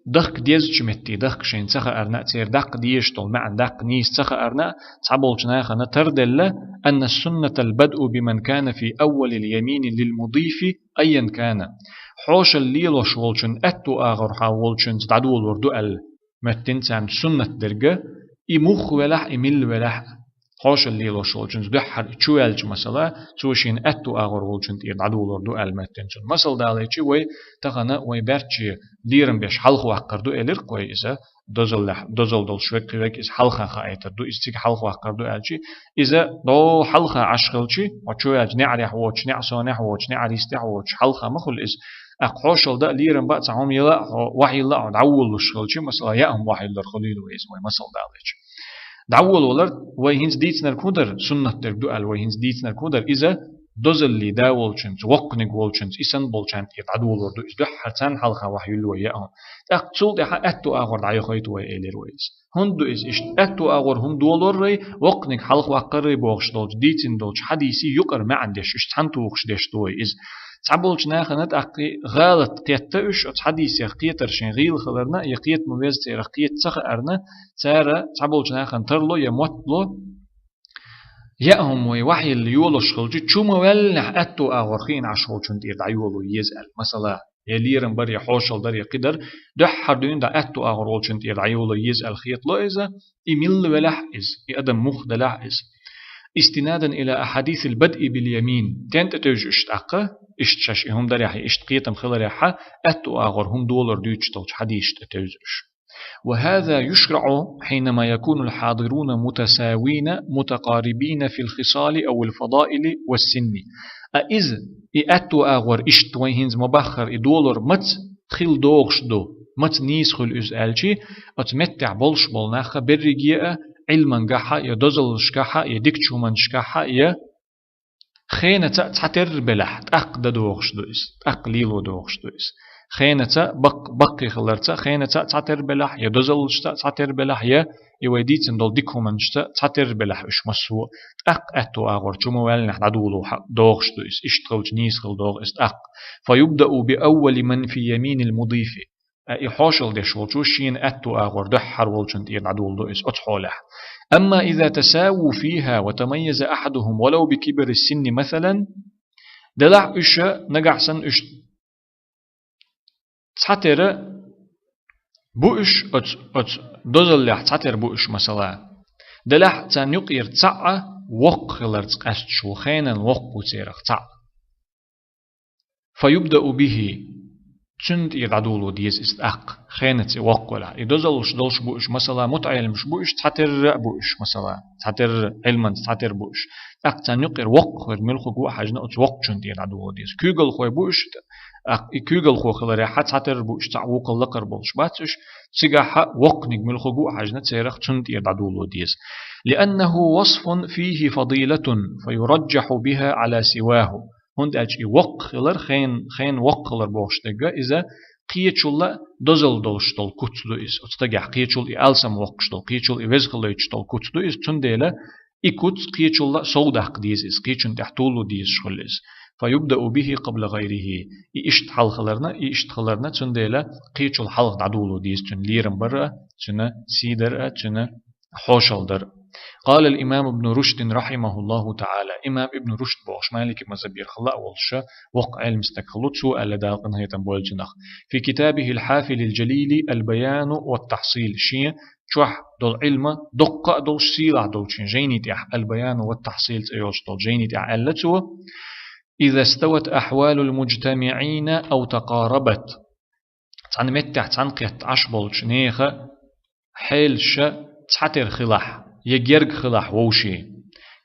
дахка дезачу метте дахка шайна ца хаарна а, церан даккха дезаш долу маьӀна даккха нийса ца хаарна а, цхьаболчу нахана тарделла: أن السنة البدء بمن كان في أول اليمين للمضيف أيا كان. Хьошалла лелош волчун аьтту агӀор хьан волчуьнца дӀадолор ду аьлла моьттина царна суннат дерга, и мух велахь, и милла велахь, хьошалла лелош волчуьнца дуьххьара и чу ваьлча масала, цо шена аьтту агӀор волчун тӀера дӀадолор ду аьлла моьттина цунна. Масал далийчи вай, тахана вай баьрчче лерам беш хьалха ваккхар ду элира-кх вай иза, дозаллехь, дозалла долуш веккхи вег иза хьалха хаийтар ду, иза цига хьалха ваккхар ду аьлчи, иза дӀо хьалха Ӏаш хилчи, хьо чу ваьлча неӀарехь воцуш, неӀсонехь воцуш, неӀаристехь воцуш, хьалха ма хуьлу иза. ТӀаккха хьошалла дан а, лерам бан а цхьа хӀума яла а хьо, вахьйилла а хьо дӀаволалуш хилчи, масала, яа хӀума вахьйиллар хуьлийла вай иза, вай масал далийчи. ДӀаволавалар вай хӀинца дийцинарг хӀун дара, суннат дерг ду аьлла вай хӀинца дийцинарг хӀун дара, иза дозаллий да волчуьнца, воккханиг волчуьнца, и санна болчарна тӀера дӀадолор ду иза, дуьххьара царна хьалха вахьйилла вай яа хӀума. ТӀаккха цул тӀаьхьа аьтту агӀор дӀайохуьйту вай, элира вай иза. ХӀунда ду иза иштта? Аьтту агӀор хӀума долоррай, воккханиг хьалха ваккхаррай бохуш долчу, дийцина долчу хьадисий юкъара маьӀна деш, уьш цхьаьна тухуш деш ду вай иза. Цхьаболчу нахана тӀаккха гӀалат кхетта уьш, оцу хьадисех кхетар шайн гӀийла хиларна, я кхета ма веза церах кхета ца хаарна, цара цхьаболчу нахана тарло я моттало, яа хӀума вай вахьйилла йолуш хилчи, чу ма ваьллинехь аьтту агӀор хиъна Ӏаш волчун тӀера дӀайоло еза аьлла. Масала, я лерам бар, я хьошалла дар, я кхидар, дуьххьара дуьйна дӀа аьтту агӀор волчун тӀера дӀайоло еза аьлла хетало иза, и милла велахь иза, и адам мух делахь иза. استنادا إلى أحاديث البدء باليمين. Тен тӀе тевжа уьш тӀаккха, иштта шаьш и хӀума дарехь, иштта кхетам хиларехьа, аьтту агӀор хӀума долор дуьйцуш долчу хьадисаш тӀе тевжа уьш. وهذا يشرع حينما يكون الحاضرون متساوين متقاربين في الخصال أو الفضائل والسن. А иза, и аьтту агӀор иштта вай хӀинца ма баххара, и долор маца хила догӀуш ду, маца нийса хуьлу иза аьлчи, оцу меттехь болуш болу нахха берриге а Ӏилмангахьа, я дозаллашкахьа, я дикачу хӀуманашкахьа, я хенаца цхьатерра белахь, тӀаккха дан догӀуш ду иза, тӀаккха лело догӀуш ду иза. Хенаца, бакъ-, баккхий хиларца, хенаца цхьатерра белахь, я дозаллашца цхьатерра белахь, я и вай дийцина долу дика хӀуманашца цхьатерра белахь уьш массо а, тӀаккха аьтту агӀор чу ма ваьллинехь дӀадоло хьа-, догӀуш ду иза, иштта хилча нийса хила догӀу иза тӀаккха. فيبدأ بأول من في يمين المضيف. Ткъа и хьошалла деш волчо шена аьтту агӀор дуьххьара волчун тӀера дӀадоло ду иза оцу хьолехь. أما إذا تساووا فيها وتميز أحدهم ولو بكبر السن مثلا, делахь уьш нагахь санна уьш цхьатера бу уьш, оцу, оцу дозаллехь цхьатера бу уьш, масала. Делахь царна юкъера цхьаъ воккха хиларца къаьсташ ву, хенан воккха ву церах цхьаъ. فيبدأ به. Цунна тӀера дӀадоло деза иза тӀаккха, хенаца и воккха велахь. И дозаллаш долуш бу уьш, масала, мутаӀеллимаш бу уьш, цхьатерра а бу уьш, масала, цхьатерра, Ӏилманца цхьатерра бу уьш. ТӀаккха царна юкъера воккха верг муьлхха ву хьаьжна, оцу воккхачун тӀера дӀадоло деза. Куьйгалхой бу уьш, тӀаккха и куьйгалхо хиларехьа, цхьатерра бу уьш, цхьаъ вукхул лакхара болуш бац уьш, цигахьа воккханиг муьлхха ву хьаьжна, церах цунна тӀера дӀадоло деза. لأنه وصف فيه فضيلة فيرجح بها على سواه. ХӀунда аьлча и воккха хилар, хен, хен воккха хилар бохуш дерг, иза кхечулла дозалла долуш долу куц ду иза. Оцу стагехь кхечул и алсам воккхуш долу, кхечул и веза хилийтуш долу куц ду иза, цундела и куц кхечулла совдаккха деза иза, кхечун тӀехь толо дезаш хуьлу иза. فيبدأ به قبل غيره. И иштта хьал хиларна, и иштта хиларна, цундела кхечул хьалха дӀадоло деза цуьнан лерам бар а, цуьнан сий дар а, цуьнан хьошалла дар. قال الإمام ابن رشد رحمه الله تعالى. Имам Ибн Рушд бохуш Малики мазхабера хилла а волуш, воккха Ӏелам стаг хилла, цо аьлла, Дала къинхетам бойла цунах. في كتابه الحافل الجليل البيان والتحصيل. Шен чохь долу Ӏилма доккха а долуш, сийлахь долчу шен жайни тӀехь, البيان والتحصيل цӀе йолуш долу жайни тӀехь аьлла цо: إذا استوت أحوال المجتمعين أو تقاربت. Цхьана меттехь цхьаьнакхетта Ӏаш болчу нехан хьелаш цхьатера хилахь, я герга хилахь вовшийн.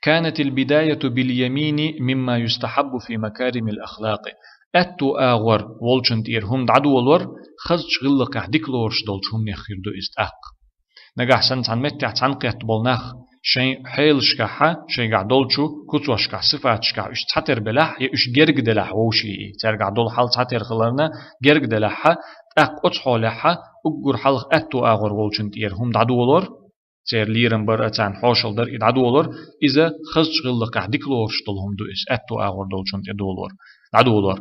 كانت البداية باليمين مما يستحب في مكارم الأخلاق. Аьтту агӀор волчун тӀера хӀума дӀадолор, хазачу гӀиллакхехь дика лоруш долчу хӀуманех хир ду иза тӀаккха. Нагахь санна цхьана меттехь цхьаьнакхетта болу нах шайн хьелашкахьа, шайгахь долчу куцошкахь, сифаташкахь уьш цхьатера белахь, я уьш герга делахь вовшийн, цаьргахь долу хьал цхьатера хиларна герга делахьа, тӀаккха оцу хьолехьа уггар хьалха аьтту агӀор волчун тӀера хӀума дӀадолор, церан лерам бар а, царна хьошалла дар и дӀадолор, иза хазачу гӀиллакхехь дика лоруш долу хӀума ду иза, аьтту агӀор долчун тӀе долор, дӀадолор.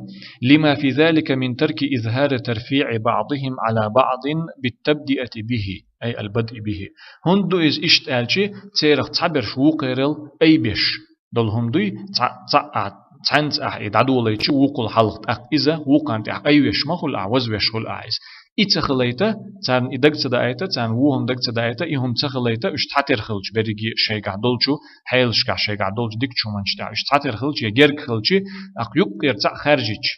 لما في ذلك من ترك إظهار ترفيع بعضهم على بعض بالتبدئة به، أي البدء به. ХӀунда ду иза иштта аьлча, церах цхьаберш вукхерал айбеш долу хӀума дуй, цхьа-, цхьа а, цхьаьнца ахь и дӀадолайча вукхул хьалха, тӀаккха иза вукхарна тӀехь айвеш ма хуьлу ахь, вазвеш хуьлу ахь иза. И ца хилайта, царна и даг ца даайта, царна вон хӀума даг ца даайта, и хӀума ца хилайта, уьш цхьатера хилча берриге а шайгахь долчу хьелашкахь, шайгахь долчу дикачу хӀуманаш тӀехь уьш цхьатера хилча, я герга хилча, тӀаккха юккъера цхьаъ хаьржича,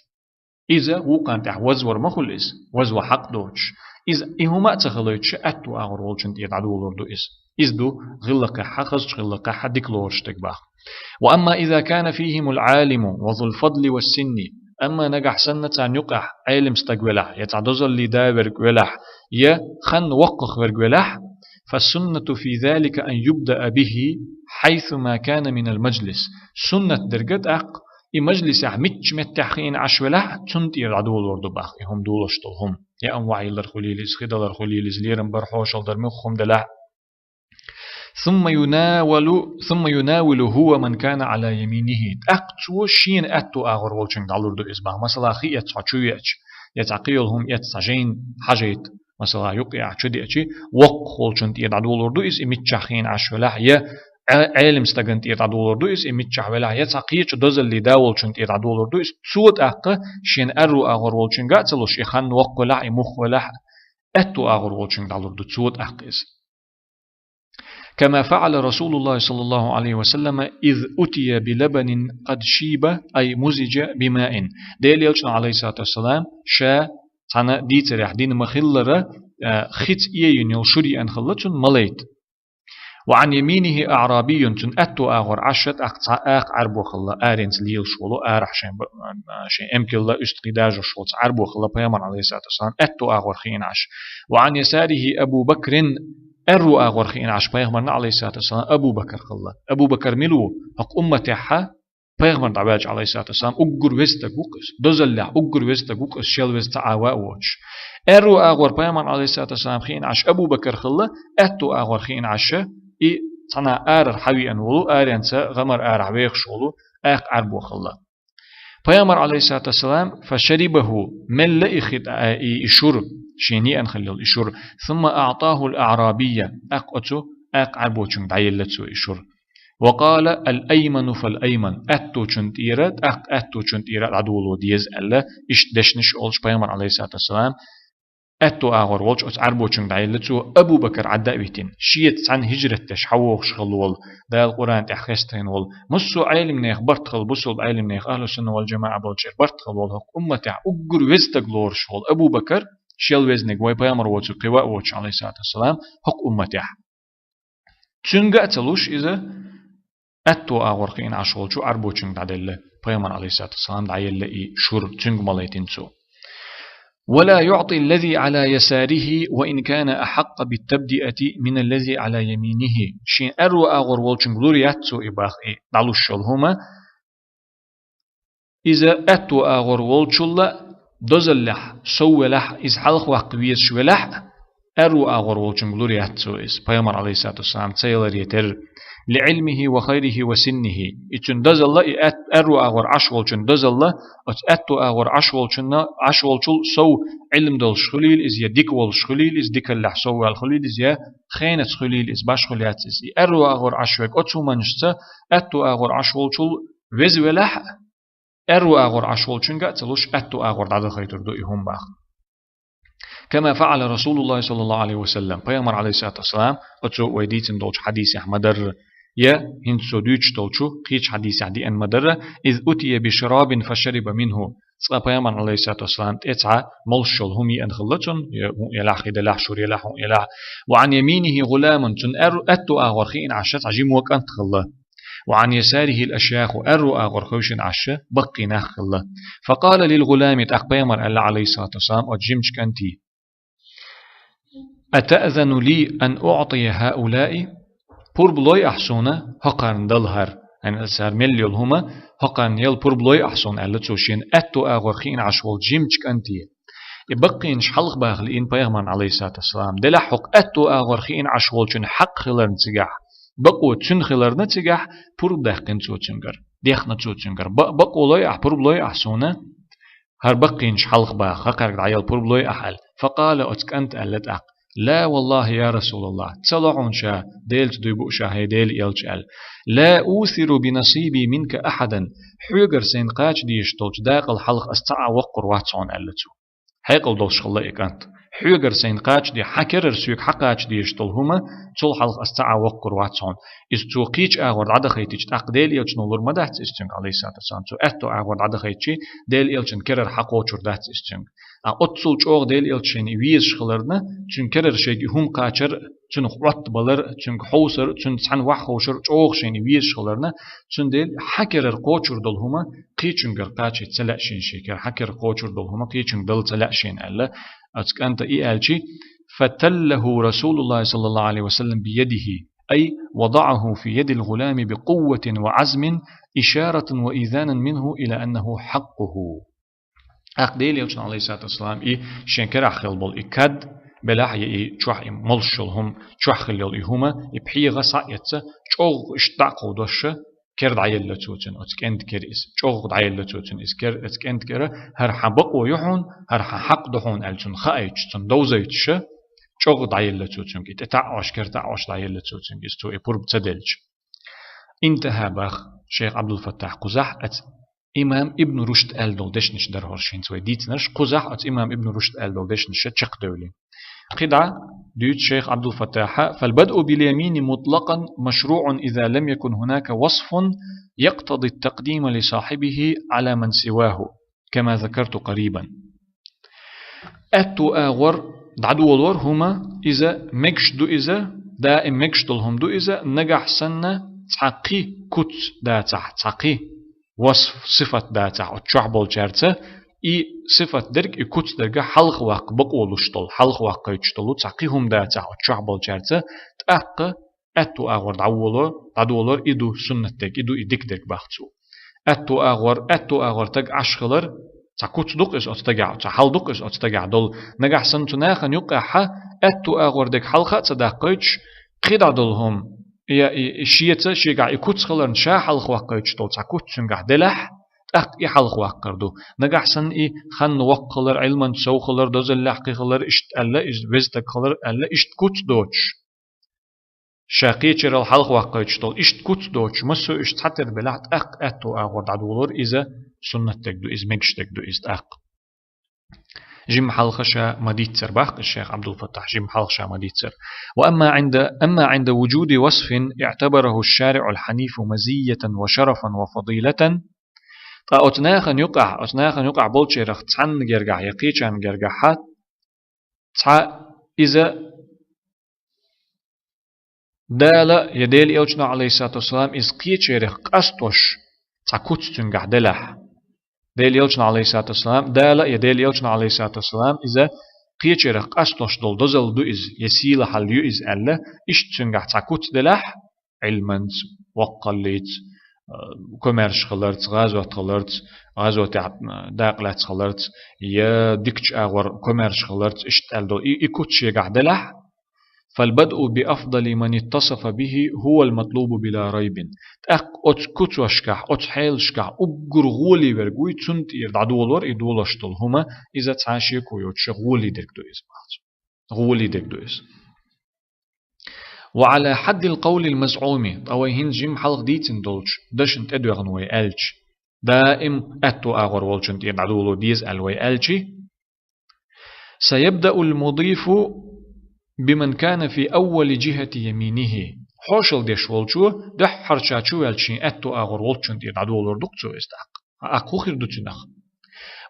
иза вукхарна тӀехь вазвар ма хуьлу иза, вазва хьакъ доцуш. Иза и хӀума а ца хилойтуш, аьтту агӀор волчун тӀера дӀадолор ду иза. Иза ду гӀиллакхехьа, хазачу гӀиллакхехьа дика лоруш дерг бах. وأما إذا كان فيهم العالم وذو الفضل والسن. Амма нагахь санна царна юкъахь Ӏелам стаг велахь, я цхьа дозаллин да верг велахь, я хан воккхах верг велахь, فالسنة في ذلك أن يبدأ به حيثما كان من المجلس. Суннат дерг тӀаккха и мажлисехь мичча меттехь хиъна Ӏаш велахь, цунна тӀера дӀадолор ду бах, и хӀума долуш долу хӀума. Я амма вахьиллар хуьлийла иза, хи далар хуьлийла иза, лерам бар, хьошалла дар муьлхха хӀума делахь. ثم يناول، ثم يناول هو من كان على يمينه. ТӀаккха цо шена аьтту агӀор волчуьнга дӀалур ду иза бах. Масала, хи эцна хьо чу веача, я цхьа кхин йолу хӀума эцна цхьа жайна хьажайта, масала, юккъе ахь чу деачи, воккхах волчун тӀера дӀадолор ду иза, и миччахь хиъна Ӏаш велахь, я Ӏе-, Ӏелам стагана тӀера дӀадолор ду иза, и миччахь велахь, я цхьа кхечу дозаллин да волчун тӀера дӀадолор ду иза. Цо тӀаккха шена аьрру агӀор волчуьнга а ца луш, и хан воккха велахь, и мух велахь, аьтту агӀор волчуьнга дӀалур ду цо тӀаккха иза. كما فعل رسول الله صلى الله عليه وسلم إذ أتي بلبن قد شيب، أي مزج بماء. Делан Элчано, عليه الصلاة والسلام, ша цхьана дийцарехь дина ма-хиллара, а, хица эйина йолу шура еана хилла цунна малайта. وعن يمينه أعرابي, цуьнан аьтту агӀор Ӏаш тӀаккха цхьа акха Ӏаьрбо хилла, аренца лелаш волу, арахь шайн ба-, шайн эмкалла уьстагӀий дажош волу цхьа Ӏаьрбо хилла, Пайхамарна, عليه الصلاة والسلام, аьтту агӀор хиъна Ӏаш. وعن يساره أبو بكر Аьрру агӀор хиъна Ӏаш пайхамарна, Ӏалайхиссалату вассалам, Абу Бакр хилла. Абу Бакр мила ву? ХӀокху умматехьа пайхамар дӀаваьлча, Ӏалайхиссалату вассалам, уггар веза стаг ву-кх иза. Дозаллехь уггар веза стаг ву-кх иза, шел веза цхьа а ва а воцуш. Аьрру агӀор пайхамарна, Ӏалайхиссалату вассалам, хиъна Ӏаш Абу Бакр хилла, аьтту агӀор хиъна Ӏаш и цхьана арара хьавеана волу, аренца гӀамар арахь вехаш волу, акха Ӏаьрбо хилла. Пайхамар, Ӏалайхиссалату вассалам, فشربه, мелла и хи-, а, и, и шур, шена еана хилла йолу и шур, ثم أعطاه الأعرابي, тӀаккха оцу акха Ӏаьрбочуьнга дӀаелла цо и шур. وقال: الأيمن فالأيمن, аьтточун тӀера, тӀаккха аьтточун тӀера дӀадоло деза аьлла, иштта дешнаш олуш пайхамар, Ӏалайхиссалату вассалам, аьтту агӀор волчу оцу Ӏаьрбочуьнга дӀаелла цо, Абу Бакр Ӏадда а витина, шеца цхьаьна хӀижрат деш хьавогӀуш хилла волу, Дала Къуръан тӀехь хестийна волу, массо а Ӏелимнех барт хилла, бусулба Ӏелимнех, ахьлу сунна вал жамаӀа болчеран барт хилла волу, хӀокху умматехь уггар веза стаг лоруш волу Абу Бакр, шел везниг вай пайхамар воцург кхин ва а воцуш, Ӏалайхиссалату вассалам, хӀокху умматехь. Цуьнга а ца луш иза, аьтту агӀор хиъна Ӏаш волчу Ӏаьрбочуьнга дӀаделла, пайхамар, Ӏалайхиссалату вассалам, дӀаелла и шур, цуьнга ма лайтина цо. ولا يعطي الذي على يساره وإن كان أحق بالتبدئة من الذي على يمينه. Шен аьрру агӀор волчуьнга лур яц цо и бах, и дӀалуш йолу хӀума, иза аьтту агӀор волчул а дозаллехь сов велахь а, иза хьалха ваккха везаш велахь а, аьрру агӀор волчуьнга лур яц цо иза, пайхамар, Ӏалайхиссалату вассалам, ца яларе терра, لعلمه وخيره وسنه. И цуьнан дозалла, и аьт-, аьрру агӀор Ӏаш волчун дозалла, оцу аьтту агӀор Ӏаш волчунна, Ӏаш волчул сов Ӏилма долуш хуьлийла иза, я дика волуш хуьлийла иза, дикаллехь сов ваьлла хуьлийла иза, я хенаца хуьлийла иза, башхуьлу яц иза. И аьрру агӀор Ӏаш верг оцу хӀуманашца аьтту агӀор Ӏаш волчул веза велахь а, аьрру агӀор Ӏаш волчуьнга а ца луш, аьтту агӀор дӀадахайтур ду и хӀума бах. كما فعل رسول الله صلى الله عليه وسلم. Пайхамар, Ӏалайхиссалату вассалам, оцу вай дийцина долчу хьадисехь ма-дарра, я хӀинца цо дуьйцуш долчу кхечу хьадисехь деана ма-дарра, إذ أتي بشراب فشرب منه. Цкъа пайхамар, Ӏалайхиссалату вассалам, тӀе цхьа молуш йолу хӀума еана хилла цунна, я хӀун елахь, хи делахь, шур елахь, хӀун елахь. وعن يمينه غلام, цунна аьр-, аьтту агӀор хиъна Ӏаш цхьа жима кӀант хилла. وعن يساره الأشياخ, аьрру агӀор хевшина Ӏаш баккхий нах хилла. فقال للغلام, тӀаккха пайхамар аьлла, Ӏалайхиссалату вассалам, оцу жимачу кӀанте: أتأذن لي أن أعطي هؤلاء؟ Пурба лой ахь суна хӀокхарна дала хӀара, хӀара мел йолу хӀума хӀокхарна яла пурба лой ахь суна, аьлла цо шена аьтту агӀор хиъна Ӏаш волчу жимачу кӀанте. И баккхийнаш хьалха баха лиъна пайхамарна, Ӏалайхиссалату вассалам, делахь хӀокху аьтту агӀор хиъна Ӏаш волчун хьакъ хиларна цигахь, бакъо цуьнан хиларна цигахь, пурба даьккхина цо цуьнгара, дехна цо цуьнгара: «Ба-, бакъо лой ахь, пурба лой ахь суна, хӀара баккхийнаш хьалха баха, хӀокхаьрга дӀаяла пурба лой ахь», аьлла. فقال, оцу кӀанта аьлла тӀаккха: «لا والله يا رسول الله, ца ло хьуна ша, Делаца дуй бу ша, хӀай Делан элча», аьлла. «لا أوثر بنصيبي منك أحدا, хьоьгара сайна кхача дезаш долчу дакъал хьалха ас цхьа а воккхур вац хьуна», аьлла цо. Хьекъал долуш хилла и кӀант. «Хьоьгара сайна кхача де, хьан керара соьга хьан кхача дезаш долу хӀума, цул хьалха ас цхьа а воккхур вац хьуна». Иза цо кхечу агӀор дӀадахийтича, тӀаккха Делан элчано лур ма дац иза цуьнга, Ӏалайхиссалату вассалам. Цо аьтту агӀор дӀадахийтича, Делан элчан керара хьакхочур дац иза цуьнга. Ткъа оццул чӀогӀа Делан элча шайна и везаш хиларна, цуьнан керара шайга и хӀума кхачар, цунах Ӏоттабалар, цуьнга хьовсар, цуьнца цхьаьна ваха ховшар чӀогӀа шайна и везаш хиларна, цундела хьан керара кхочур долу хӀума кхечуьнгара кхачийта ца лаьа шена, шен кера хьан кера кхочур долу хӀума кхечуьнга дала ца лаьа шена, аьлла. Оцу кӀанта и аьлчи: «فتله رسول الله صلى الله عليه وسلم بيده، أي وضعه في يد الغلام بقوة وعزم، إشارة وإيذانا منه إلى أنه حقه». ТӀаккха Делан элчано, Ӏалайхиссалату вассалам, и шен керахь хилла болу и кад белахь, я и чохь, и молуш йолу хӀума чохь хилла йолу и хӀума, и пхьегӀа схьа а эцна, чӀогӀа иштта дӀа а кховдош, кер дӀаелла цо цуьнан, оцу кӀентан кер иза. ЧӀогӀа дӀаелла цо цуьнан иза кер, оцу кӀентан кера: «ХӀара хьан бакъо ю хьуна, хӀара хьан хьакъ ду хьуна», аьлла цунна хаийтуш, цунна довзуьйтуш, чӀогӀа дӀаелла цо цуьнга. И тӀе таӀош, кер таӀош дӀаелла цо цуьнга иза, цо и пурба ца делча. «انتهى», бах шайх Ӏабдул-Фаттахь кхузахь, оцу имам Ибн Рушд аьлла долу дешнаш дара хӀорш хӀинца вай дийцинарш, кхузахь оцу имам Ибн Рушд аьлла долу дешнаш чекхдевлина. КхидӀа дуьйцу шайх Ӏабдул-Фаттахьа: «فالبدء باليمين مطلقا مشروع إذا لم يكن هناك وصف يقتضي التقديم لصاحبه على من سواه، كما ذكرت قريبا». Аьтту агӀор дӀадолор хӀума, иза мегаш ду иза, даим мегаш долу хӀума ду иза, нагахь санна цхьа кхин куц дацахь, цхьа кхин васф, сифат дацахь оцу чохь болчаьрца, и сифат дерг, и куц дерг хьалха ваккха бакъо луш долу, хьалха ваккхийтуш долу цхьа кхин хӀума дацахь оцу чохь болчаьрца, тӀаккха аьтту агӀор дӀаволор, дӀадолор и ду суннат дерг, и ду и дика дерг бах цо. Аьтту агӀор, аьтту агӀор таг Ӏаш хилар, цхьа куц ду-кх иза оцу тагехь, цхьа хьал ду-кх иза оцу тагехь долу. Нагахь санна цу нахана юккъехьа аьтту агӀор дерг хьалха а ца даккхийтуш, кхидӀа долу хӀума, я и, и шеца, шегахь и куц хиларна ша хьалха ваккхийтуш долу цхьа куц цуьнгахь делахь, тӀаккха и хьалха ваккхар ду. Нагахь санна и хан воккха хилар, Ӏилманца сов хилар, дозаллехь кхин хилар, иштта аьлла, иза веза таг хилар аьлла, иштта куц доцуш. Ша кхечарал хьалха ваккхийтуш долу иштта куц доцуш, массо а уьш цхьатера белахь, тӀаккха аьтту агӀор дӀадолор иза суннат дерг ду, иза мегаш дерг ду иза тӀаккха. Жимма хьалха ша ма-дийццара бах иза шайх Ӏабдул-Фаттахь, жимма хьалха ша ма-дийццара. وأما عند، أما عند وجود وصف اعتبره الشارع الحنيف مزية وشرفا وفضيلة. Ткъа оцу нахана юкъахь, оцу нахана юкъахь болчарах цхьанна гергахь я кхечарна гергахьа, цхьа иза Дала я Делан Элчано, Ӏалайхиссалату вассалам, иза кхечарах къастош цхьа куц цуьнгахь делахь. Делан Элчано, Ӏалайхиссалату вассалам, Дала я Делан Элчано, Ӏалайхиссалату вассалам, иза кхечарах къастош долу дозалла ду иза, я сийлахьалла ю иза аьлла, иштта цуьнгахь цхьа куц делахь, Ӏилманца, воккхаллица, а, комаьрша хиларца, гӀазот хиларца, гӀазотехь, а, дакъа лаьцна хиларца, я дикачу агӀор комаьрша хиларца, иштта аьлла долу и, и куц шегахь делахь, فالبدء بأفضل من اتصف به هو المطلوب بلا ريب. ТӀаккха оцу куцошкахь, оцу хьелашкахь уггар гӀоле верг вуй, цунна тӀера дӀадолор и долуш долу хӀума, иза цхьа шеко йоцуш гӀоле дерг ду иза бах цо. ГӀоле дерг ду иза. وعلى حد القول المزعوم, ткъа вай хӀинца жимма хьалха дийцина долчу дашна тӀедоьгӀна вай аьлча, даим аьтту агӀор волчунна тӀера дӀадоло деза аьлла вай аьлчи, سيبدأ المضيف بمن كان في أول جهة يمينه. Хьошалла деш волчо дуьххьара ша чуваьлча шен аьтту агӀор волчунна тӀера дӀадолор ду-кх цо иза тӀаккха. ТӀаккха хӀун хир ду цуьнах?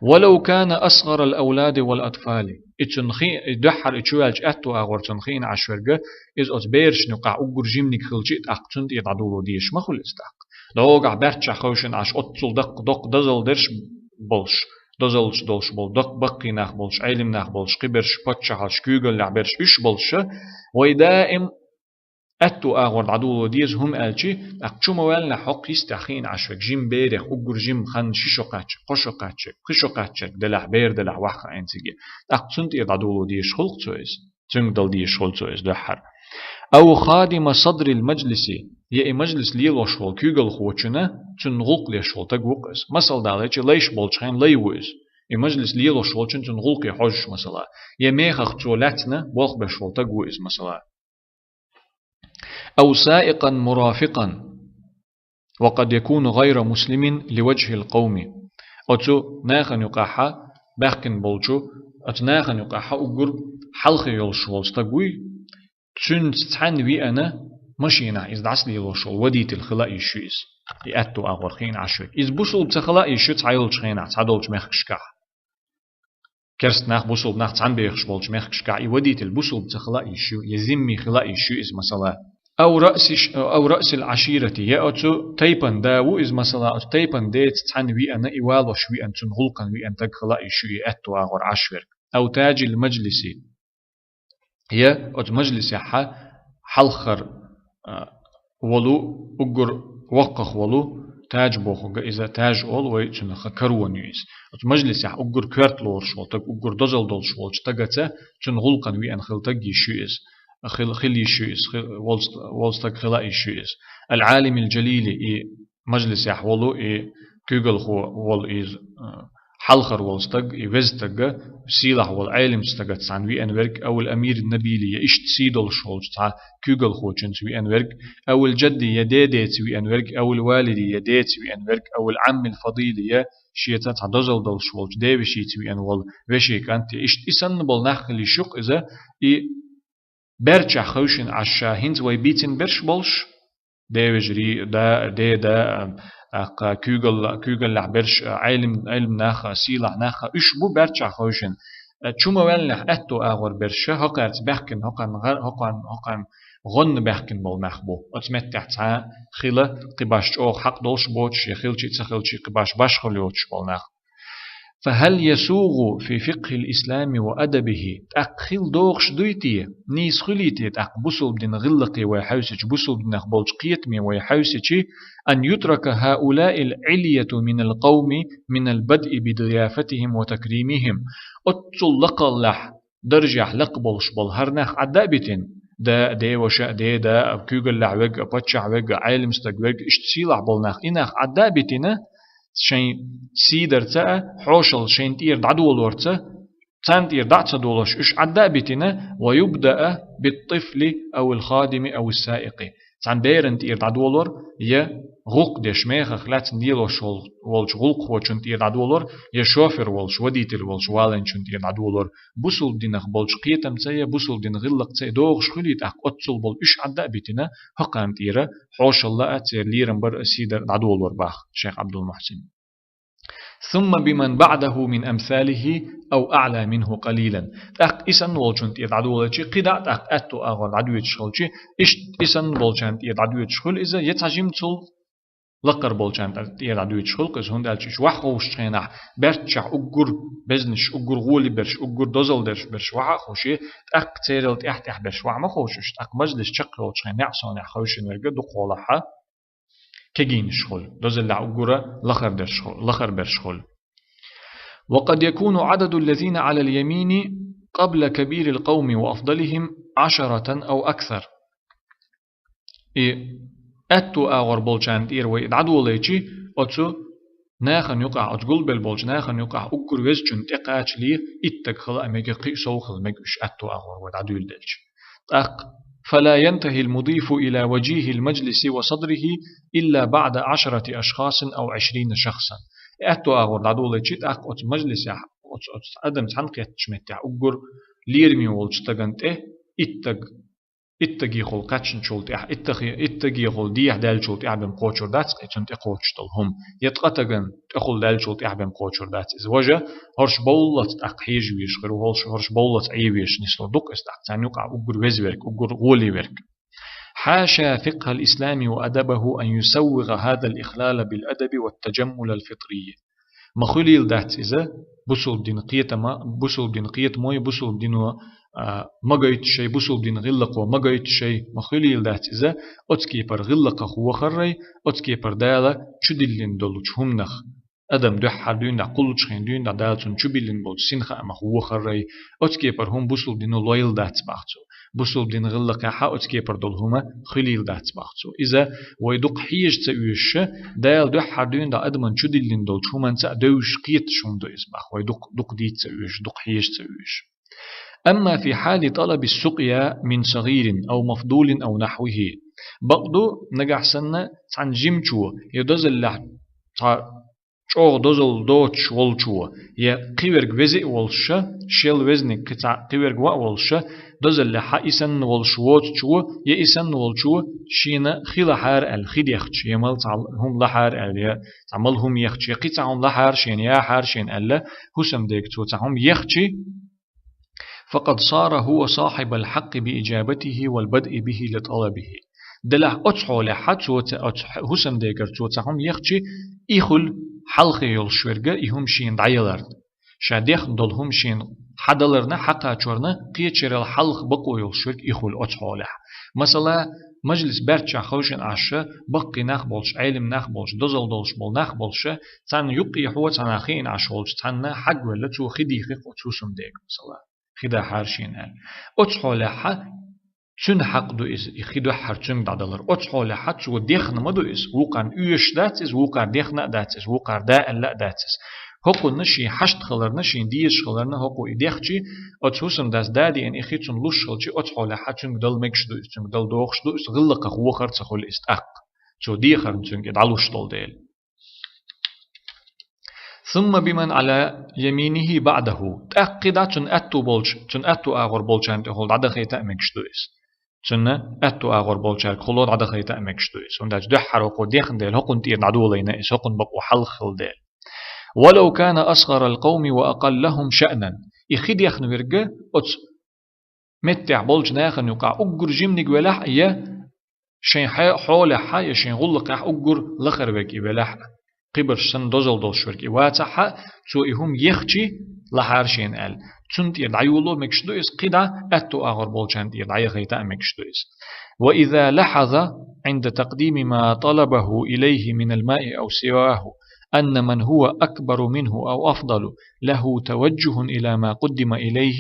ولو كان أصغر الأولاد والأطفال. И цуьнан хи-, и дуьххьара и чуваьлча аьтту агӀор цуьнан хиъна Ӏаш верг, иза оцу берашна юкъахь уггар жиманиг хилча а тӀаккха цунна тӀера дӀадоло дезаш ма хуьлу иза тӀаккха. Догахь баьрччахь хевшина Ӏаш оццул даккха, доккха дозалла дерш болуш, дозаллаш долуш болу, доккха баккхий нах болуш, Ӏелим нах болуш, кхиберш, паччахьаллаш, куьйгаллехь берш уьш болуша, вай даим аьтту агӀор дӀадоло деза хӀума аьлчи, тӀаккха чу ма ваьллинехь хӀокху йистехь хиъна Ӏаш верг жима берех, уггар жима хан ши шо кхаьчча, кхо шо кхаьчча, пхи шо кхаьчча делахь, бер делахь ваха хаийна цига. ТӀаккха цунна тӀера дӀадоло дезаш хуьлу-кх цо иза. Цуьнга дала дезаш хуьлу цо иза дуьххьара. أو خادم صدر المجلس. Я и мажлис лелош волу куьйгалхочунна, цуьнан гӀуллакх леш волу таг ву-кх иза. Масала далийча, лайш болчу хенахь лай ву иза. И мажлис лелош волчунна цуьнан гӀуллакхе хьожуш, масала. Я мехах цо лаьцна болх беш волу таг ву иза, масала. أو سائقا مرافقا. وقد يكون غير مسلم لوجه القوم. Оцу нахана юкъахьа баьхкина болчу, оцу нахана юкъахьа уггар хьалхе йолуш волу стаг вуй, цуьнца цхьаьна веана машинахь иза дӀасалелош волу водитель хила а йиш ю иза. И аьтту агӀор хиъна Ӏаш верг. Иза бусулба ца хила а йиш ю цхьайолчу хенахь, цхьадолчу мехкашкахь. Керста нах, бусулба нах цхьаьна бехаш болчу мехкашкахь и водитель бусулба ца хила а йиш ю, я зимми хила а йиш ю иза, масала. أو رأس ش-، أو رأس العشيرة, я оцу тайпан да ву иза, масала, оцу тайпан деца цхьаьна веана, и валош веана, цуьнан гӀуллакхана веана таг хила а йиш ю и аьтту агӀор Ӏаш верг. أو تاج المجلس. Я оцу мажлисехьа хьалхара, а, волу, уггар воккхах волу, таж бохург иза, таж олу вай цунах, корона ю иза. Оцу мажлисехь уггар коьрта лоруш волу таг, уггар дозалла долуш волчу тагаца, цуьнан гӀуллакхана веана хила таг йиш ю иза. Хил-, хила йиш ю иза, хи-, волу ст-, волу стаг хила а йиш ю иза. العالم الجليل, и мажлисехь волу и куьйгалхо волу иза, а, хьалхара волу стаг, и веза стага, сийлахь волу Ӏелимчу стагаца цхьаьна веана верг, أو الأمير النبيل, я иштта сий долуш волчу цхьа куьйгалхочуьнца веана верг, أو الجد, я дедеца веана верг, أو الوالد, я деца веана верг, أو العم الفضيل, я шеца цхьа дозалла долуш волчу девешица веана волу вешин кӀант, я иштта и санна болу нах хила йиш ю-кх иза, и баьрччахь хевшина Ӏаш ша хӀинца вай бийцина берш болуш, девежарий, да, деда, тӀаккха куьйгалла-, куьйгаллехь берш, Ӏелим-, Ӏелим наха, сийлахь наха, уьш бу баьрччахь хевшина. Чу ма ваьллинехь аьтту агӀор берш, хӀокхаьрца баьхкина, хӀокхарна гӀар-, хӀокхарна, хӀокхарна гӀонна баьхкина болу нах бу. Оцу меттехь цхьа хила, кхин баш чӀогӀа хьакъ долуш боцуш, я хилчий, ца хилчий, кхин баш башхалла йоцуш болу нах. فهل يسوغ في فقه الإسلام وأدبه, тӀаккха хила догӀуш дуй те, нийса хуьлий те тӀаккха бусулба дина гӀиллакхе вай хьаьвсича, бусулба динах болча кхетаме вай хьаьвсича, أن يترك هؤلاء العلية من القوم من البدء بضيافتهم وتكريمهم, оццул лакхаллехь, даржехь лакха болуш болу хӀара нах Ӏадда а битина, да а, деваша а, деда а, куьйгаллехь верг а, паччахь верг а, Ӏелам стаг верг а, иштта сийлахь болу нах, и нах Ӏадда а битина, шайн сийдарца а, хьошалла шайна тӀера дӀадолорца, царна тӀера дӀа а ца долуш, уьш Ӏадда а битина, ويبدأ بالطفل أو الخادم أو السائق. Цхьана берана тӀера дӀадолор, я гӀуллакх деш, мехах лаьцна лелош вол-, волчу гӀуллакхочунна тӀера дӀадолор, я шофер волуш, водитель волуш, валанчунна тӀера дӀадолор, бусулба динах болчу кхетамца я бусулба дина гӀиллакхца я догӀуш хуьлий тӀаккха оццул болу уьш Ӏадда а битина, хӀокхарна тӀера хьошалла а, церан лерам бар а, сийдар а дӀадолор боху шайх Ӏабдул-Мухьсин. ثم بمن بعده من أمثاله أو أعلى منه قليلا. ТӀаккха и санна волчунна тӀера дӀадолийча, кхидӀа а тӀаккха аьтту агӀор дӀадоьдуш хилча, иштта и санна болчарна тӀера дӀадоьдуш хуьлу иза, я цхьа жимма цул лакхара болчарна тӀера дӀадоьдуш хуьлу иза, хӀунда аьлча уьш ваха ховшучу хенахь, баьрччахь уггар безнаш, уггар гӀоли берш, уггар дозалла дерш берш ваха а ховший, тӀаккха церал тӀаьхь-тӀаьхь берш ваха ма ховшу уьш, тӀаккха мажлис чекхйолчу хенахь неӀсонехь хевшина верг дукхахьолахь кегийнаш хуьлу, дозаллехь уггара лахара дерш ху-, лахара берш хуьлу. وقد يكون عدد الذين على اليمين قبل كبير القوم وأفضلهم عشرة أو أكثر. И аьтту агӀор болчарна тӀера вай дӀадолийча, оцу нахана юкъахь, оцу гулбелла болчу нахана юкъахь уггар везачунна тӀекхачале иттаг хила а мега, кхин а сов хила мега уьш аьтту агӀор вай дӀадуьйладелча. ТӀаккха: فلا ينتهي المضيف إلى وجيه المجلس وصدره إلا بعد عشرة أشخاص أو عشرين شخصا. Аьтту агӀор дӀадолийча, тӀаккха оцу мажлисехь, оцу, оцу адам цхьаьна кхеттачу меттехь уггар лераме волчу стагана тӀе иттаг, иттагехула кхаьчначул тӀаьхьа, иттахе-, иттагехула дехьа даьллачул тӀаьхьа бен кхочур дац, кхин цунна тӀекхочуш долу хӀума. Я ткъа стагана тӀехула даьллачул тӀаьхьа бен кхочур дац иза. Важа хӀорш бовллалц тӀаккха хьежа везаш хир ву, хӀорш, хӀорш бовллалц Ӏе везаш нислур ду-кх иза тӀаккха. Царна юкъахь уггар веза верг, уггар гӀоли верг. حاشا فقه الإسلام وأدبه أن يسوغ هذا الإخلال بالأدب والتجمل الفطري. Ма хуьлийла дац иза бусулба дина кхетама, бусулба дина кхетамой, бусулба дино, а, ма гайту шай, бусулба дина гӀиллакхо ма гайту шай, ма хуьлийла дац иза оцу кепара гӀиллакхах вохаррай, оцу кепара Дала чудиллина долчу хӀуманах. Адам дуьххьара дуьйна дӀа кхуллучу хенахь дуьйна дӀа Дала цунна чубиллина болчу синхаамах вохаррай, оцу кепара хӀума бусулба дино лойла дац боху цо. Бусулба дина гӀиллакхехь оцу кепара долу хӀума хуьлийла дац боху цо. Иза вай дукха хьежа ца оьшуша, Дала дуьххьара дуьйна дӀа адамна чудиллина долчу хӀуманца а девзаш кхеташ хӀума ду иза боху. Вай дукха, дукха дийца ца оьшу, дукха хьежа ца оьшу. أما في حال طلب السقيا من صغير أو مفضول أو نحوه. Бакъду, нагахь санна цхьана жимачо, я дозаллехь цхьа чӀогӀа дозалла доцуш волчо, я кхин верг веза а волуша, шел везниг кхин цхьа кхин верг ван а волуша, дозаллехь и санна волуш воцучо, я и санна волчо шена хи лахьара аьлла, хи дехча, я мала цхьа хӀума лахьара аьлла, я цхьа мала хӀума ехча, я кхин цхьа хӀума лахьара шена, яхьара шена аьлла, хӀусамдега цо цхьа хӀума ехча, فقد صار هو صاحب الحق بإجابته والبدء به لطلبه. Делахь оцу хьолехь цо ца-, оцу хӀ-, хӀусамдегара цо цхьа хӀума ехча, и хуьлу хьалхе йолуш верг и хӀума шена дӀаяларна. Ша дехна долу хӀума шена хьадаларна, хьакхачорна кхечарал хьалха бакъо йолуш верг и хуьлу оцу хьолехь. Масала, мажлис баьрччахь хевшина Ӏаш, баккхий нах болуш, Ӏелим нах болуш, дозалла долуш болу нах болуш, царна юккъехьо цхьанна хиъна Ӏаш волчу цхьанна хьагвелла, цо хи дийхи-кх оцу хӀусамдега, масала, хи дахьара шена аьлла. Оцу хьолехь цуьнан хьакъ ду иза, и хи дуьххьара цуьнга дӀадалар. Оцу хьолехь цо дехна ма ду иза, вукхарна оьшуш дац иза, вукхара дехна а дац иза, вукхара да аьлла а дац иза. ХӀокхунна шен хьашт хиларна, шен дезаш хиларна, хӀокхо и дехча, оцу хӀусамдас да деана и хи цунна луш хилча, оцу хьолехь цуьнга дала мегаш ду иза, цуьнга дала догӀуш ду иза, гӀиллакхах вохар ца хуьлу иза тӀаккха. Цо дехарна цуьнга и дӀалуш долу дела. ثم بمن على يمينه بعده. ТӀаккха кхидӀа цунна аьтту болчу, цунна аьтту агӀор болчарна тӀехула дӀадахийта а мегаш ду иза. Цунна аьтту агӀор болчаьрга хула дӀадахийта а мегаш ду иза. ХӀунда аьлча дуьххьара хӀокхо дехна дела, хӀокхунна тӀера дӀадолийна иза, хӀокхунна бакъо хьалха хилла дела. ولو كان أصغر القوم وأقلهم شأنا. И хи дехна верг оцу меттехь болчу нахана юкъахь уггар жиманиг велахь а, я шайн хье-, хьолехь а, я шайн гӀуллакхехь уггар лахара верг и велахь а. кхибарш санна дозал долуш верг и вацахь а, цо и хӀума ехчи, лахьара шена аьлла, цунна тӀера дӀайоло мегаш ду иза, кхидӀа аьтту агӀор болчарна тӀера дӀаяхийта а мегаш ду иза. وإذا لاحظ عند تقديم ما طلبه إليه من الماء أو سواه أن من هو أكبر منه أو أفضل له توجه إلى ما قدم إليه.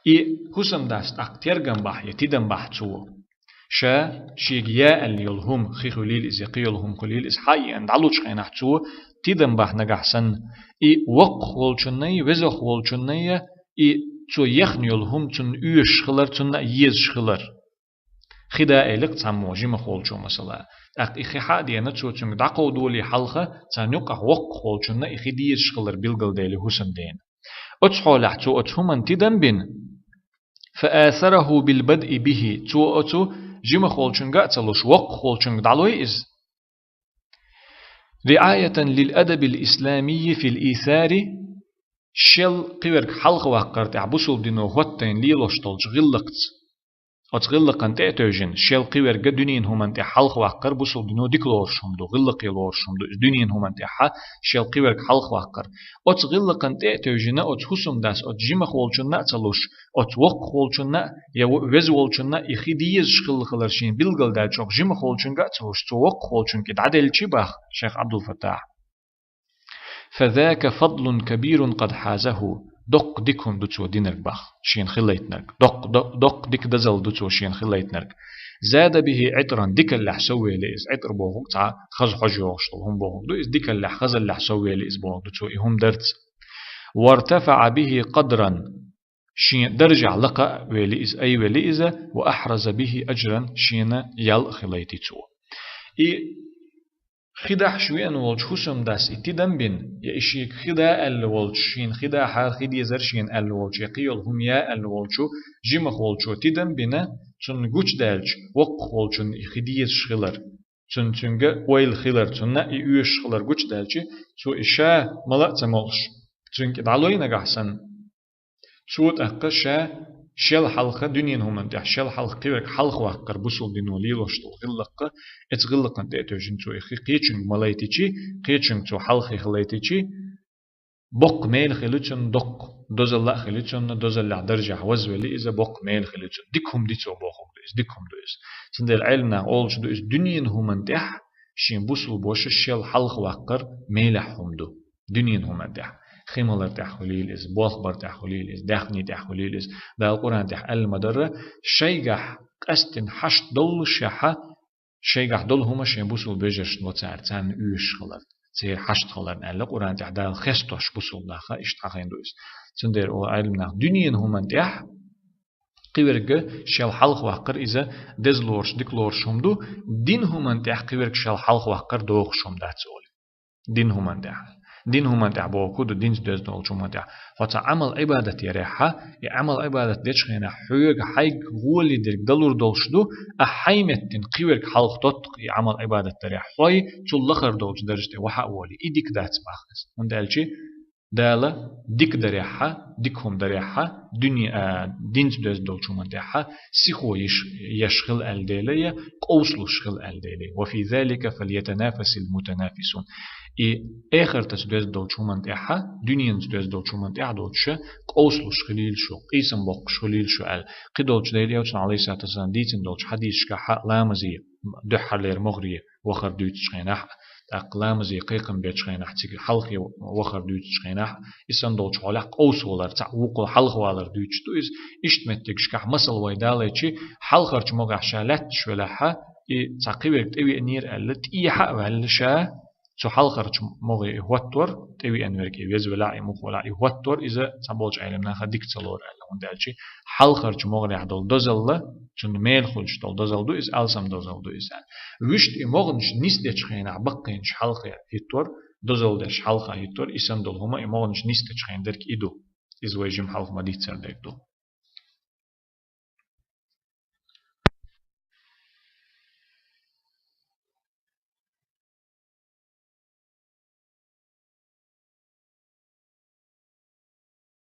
И хӀусамдас тӀаккха тергам бахь я тидам бахь цо. Ша шега яа аьлла йолу хӀума, хи хуьлийла иза, я кхин йолу хӀума хуьлийла иза, хьаиъна дӀалучу хенахь цо тидам бахь нагахь санна, и воккхах волчунна а, везах волчунна а, и цо ехна йолу хӀума цунна оьшуш хилар, цунна а езаш хилар. Хи даа элира цхьаммо, жимах волчо, масала. ТӀаккха и хи хьа а деана, цо цуьнга дӀакховдолий хьалха, царна юккъахь воккхах волчунна и хи дезаш хилар билгалдели хӀусамдена. Оцу хьолехь цо оцу хӀуманна тидам бина, فآثره بالبدء به, цо оцу жимах волчуьнга а ца луш, воккхах волчуьнга дӀалой иза. رعاية للأدب الإسلامي في الإيثار, шел кхиверг хьалхаваккхар тӀехь бусулба дино хӀоттайна лелош долчу гӀиллакхца. Оцу гӀиллакхана тӀе а тевжина, шел кхиверг дуьненан хӀуманна тӀехь хьалхаваккхар бусулба дино дика лоруш хӀума ду, гӀиллакхе лоруш хӀума ду иза дуьненан хӀуманна тӀехь шел кхиверг хьалхаваккхар. Оцу гӀиллакхана тӀе а тевжина, оцу хӀусамдас оцу жимах волчунна а ца луш, оцу воккхах волчунна а, я веза волчунна а и хи дезаш хилла хилар шена билгалдаьлча, оха жимах волчуьнга а ца луш, цо воккхах волчуьнга и дӀаделчи баха шайх Ӏабдул-Фаттахь. فذاك فضل كبير قد حازه. Доккха дика хӀума ду цо динарг баха, шена хилайтинарг. Доккха, до-, доккха дика дозалла ду цо шена хилайтинарг. زاد به عطرا, дикаллехь соввели иза. ГӀитӀр бохург цхьа хаза хьожа йогӀуш долу хӀума бохург ду. Иза дикаллехь, хазаллехь соввели иза бохург ду цо и хӀума дарца. وارتفع به قدرا, шен даржехь лакха а вели иза, айвели иза, وأحرز به أجرا, шена ял а хилайти цо. И хи дахьаш веана волчу хӀусамдас и тидам бина, я и шега хи даа аьлла волчу, шена хи дахьара, хи дезара шена аьлла волчу, я кхин йолу хӀума яа аьлла волчу жимах волчо тидам бина, цунна гучудаьлча, воккхах волчунна и хи дезаш хилар, цунна цуьнга ойла хилар, цунна и оьшуш хилар гучудаьлча, цо и ша мала а ца молуш, цуьнга и дӀалой нагахь санна, цо тӀаккха ша шел хьалха дуьненан хӀуманна тӀехь, шел хьалха кхиверг хьалхаваккхар бусулба дино лелош долу гӀиллакх, оцу гӀиллакхана тӀе а тевжина цо и хи кхечуьнга ма лайтичи, кхечуьнга цо хьалха хи лайтичи, боккха мела хили цунна доккха, дозалла а хили цунна, дозаллехь даржехь вазвели иза, боккха мела хили цунна. Дика хӀума ди цо бохург ду иза, дика хӀума ду иза. Цундела Ӏеламнаха олуш ду иза дуьненан хӀуманна тӀехь шен бусулба ваша шел хьалхаваккхар мелехь хӀума ду. Дуьненан хӀуманна тӀехь. Хи малар тӀехь хуьлийла иза, болх бар тӀехь хуьлийла иза, даьхни тӀехь хуьлийла иза. Дала Къуръан тӀехь аьлла ма-дарра, шайгахь къаьстина хьашт доллушехь, шайгахь долу хӀума шен бусулба вежаршна ло цара, царна оьшуш хилар, церан хьашт хиларна аьлла, Къуръан тӀехь Дала хестош бусулба наха иштта хьахийна ду иза. Цундела олу Ӏеламнаха дуьненан хӀуманна тӀехь кхиверг шел хьалхаваккхар иза деза лоруш, дика лоруш хӀума ду, дин хӀуманна тӀехь кхиверг шел хьалхаваккхар дохуш хӀума дац олу. Дин хӀуманна тӀехь. Дин хӀуманна тӀехь бохург ду, динца доьзна долчу хӀуманна тӀехь. Хьо цхьа Ӏамал-Ӏибадат ярехьа, и Ӏамал-Ӏибадат дечу хенахь хьоьга хьайга гӀоле дерг далур долуш ду, ахьа хьайн меттина кхиверг хьалха тотту-кх и Ӏамал-Ӏибадат дарехь, хьой цул лахара долчу даржа тӀе вахьа а волий, и дика дац боху иза. ХӀунда аьлча Дала дика дарехьа, дика хӀума дарехьа, дуьне, а, динца доьзна долчу хӀуманна тӀехьа сихо йиш, еш хила аьлла дела я, къовсалуш хила аьлла дела я. وفي ذلك فليتنافس المتنافسون. И эхартаца доьзна долчу хӀуманна тӀехьа, дуьненца доьзна долчу хӀуманна тӀехьа доцуша къовсалуш хилийла шу, къийсам боккхуш хилийла шу аьлла. Кхидолчу Делан Элчано, Ӏалайхиссалату вассалам, дийцина долчу хьадисашкахь а ламазе дуьххьарлера могӀаре вахар дуьйцучу хенахь, тӀаккха ламазе кхайкхам бечу хенахь, цига хьалхе вахар дуьйцучу хенахь, и санна долчу хьолехь къовсавалар, цхьаъ вукхул хьалхавалар дуьйцуш ду иза. Иштта меттигашкахь масал вай далайчи, хьалхарчу могӀехь ша лаьтташ велахьа, и цхьа кхиверг тӀевеанера аьлла, тӀехьа а ваьлла ша, цу хьалхарчу могӀе и хӀоттор, тӀевеана верг и веза велахь, и муха велахь, и хӀоттор, иза цхьаболчу Ӏеламнаха дика ца лору аьлла, хӀунда аьлча хьалхарчу могӀарехь долу дозалла, цунна мела хуьлуш долу дозалла ду иза, алсам дозалла ду иза аьлла. Вуьшта и могӀанаш нисдечу хенахь баккхийнаш хьалхе хӀиттор, дозалла деш хьалха хӀиттор, и санна долу хӀума и могӀанаш нисдечу хенахь дерг и ду. Иза вай жима хьалха ма-дийццара дерг ду.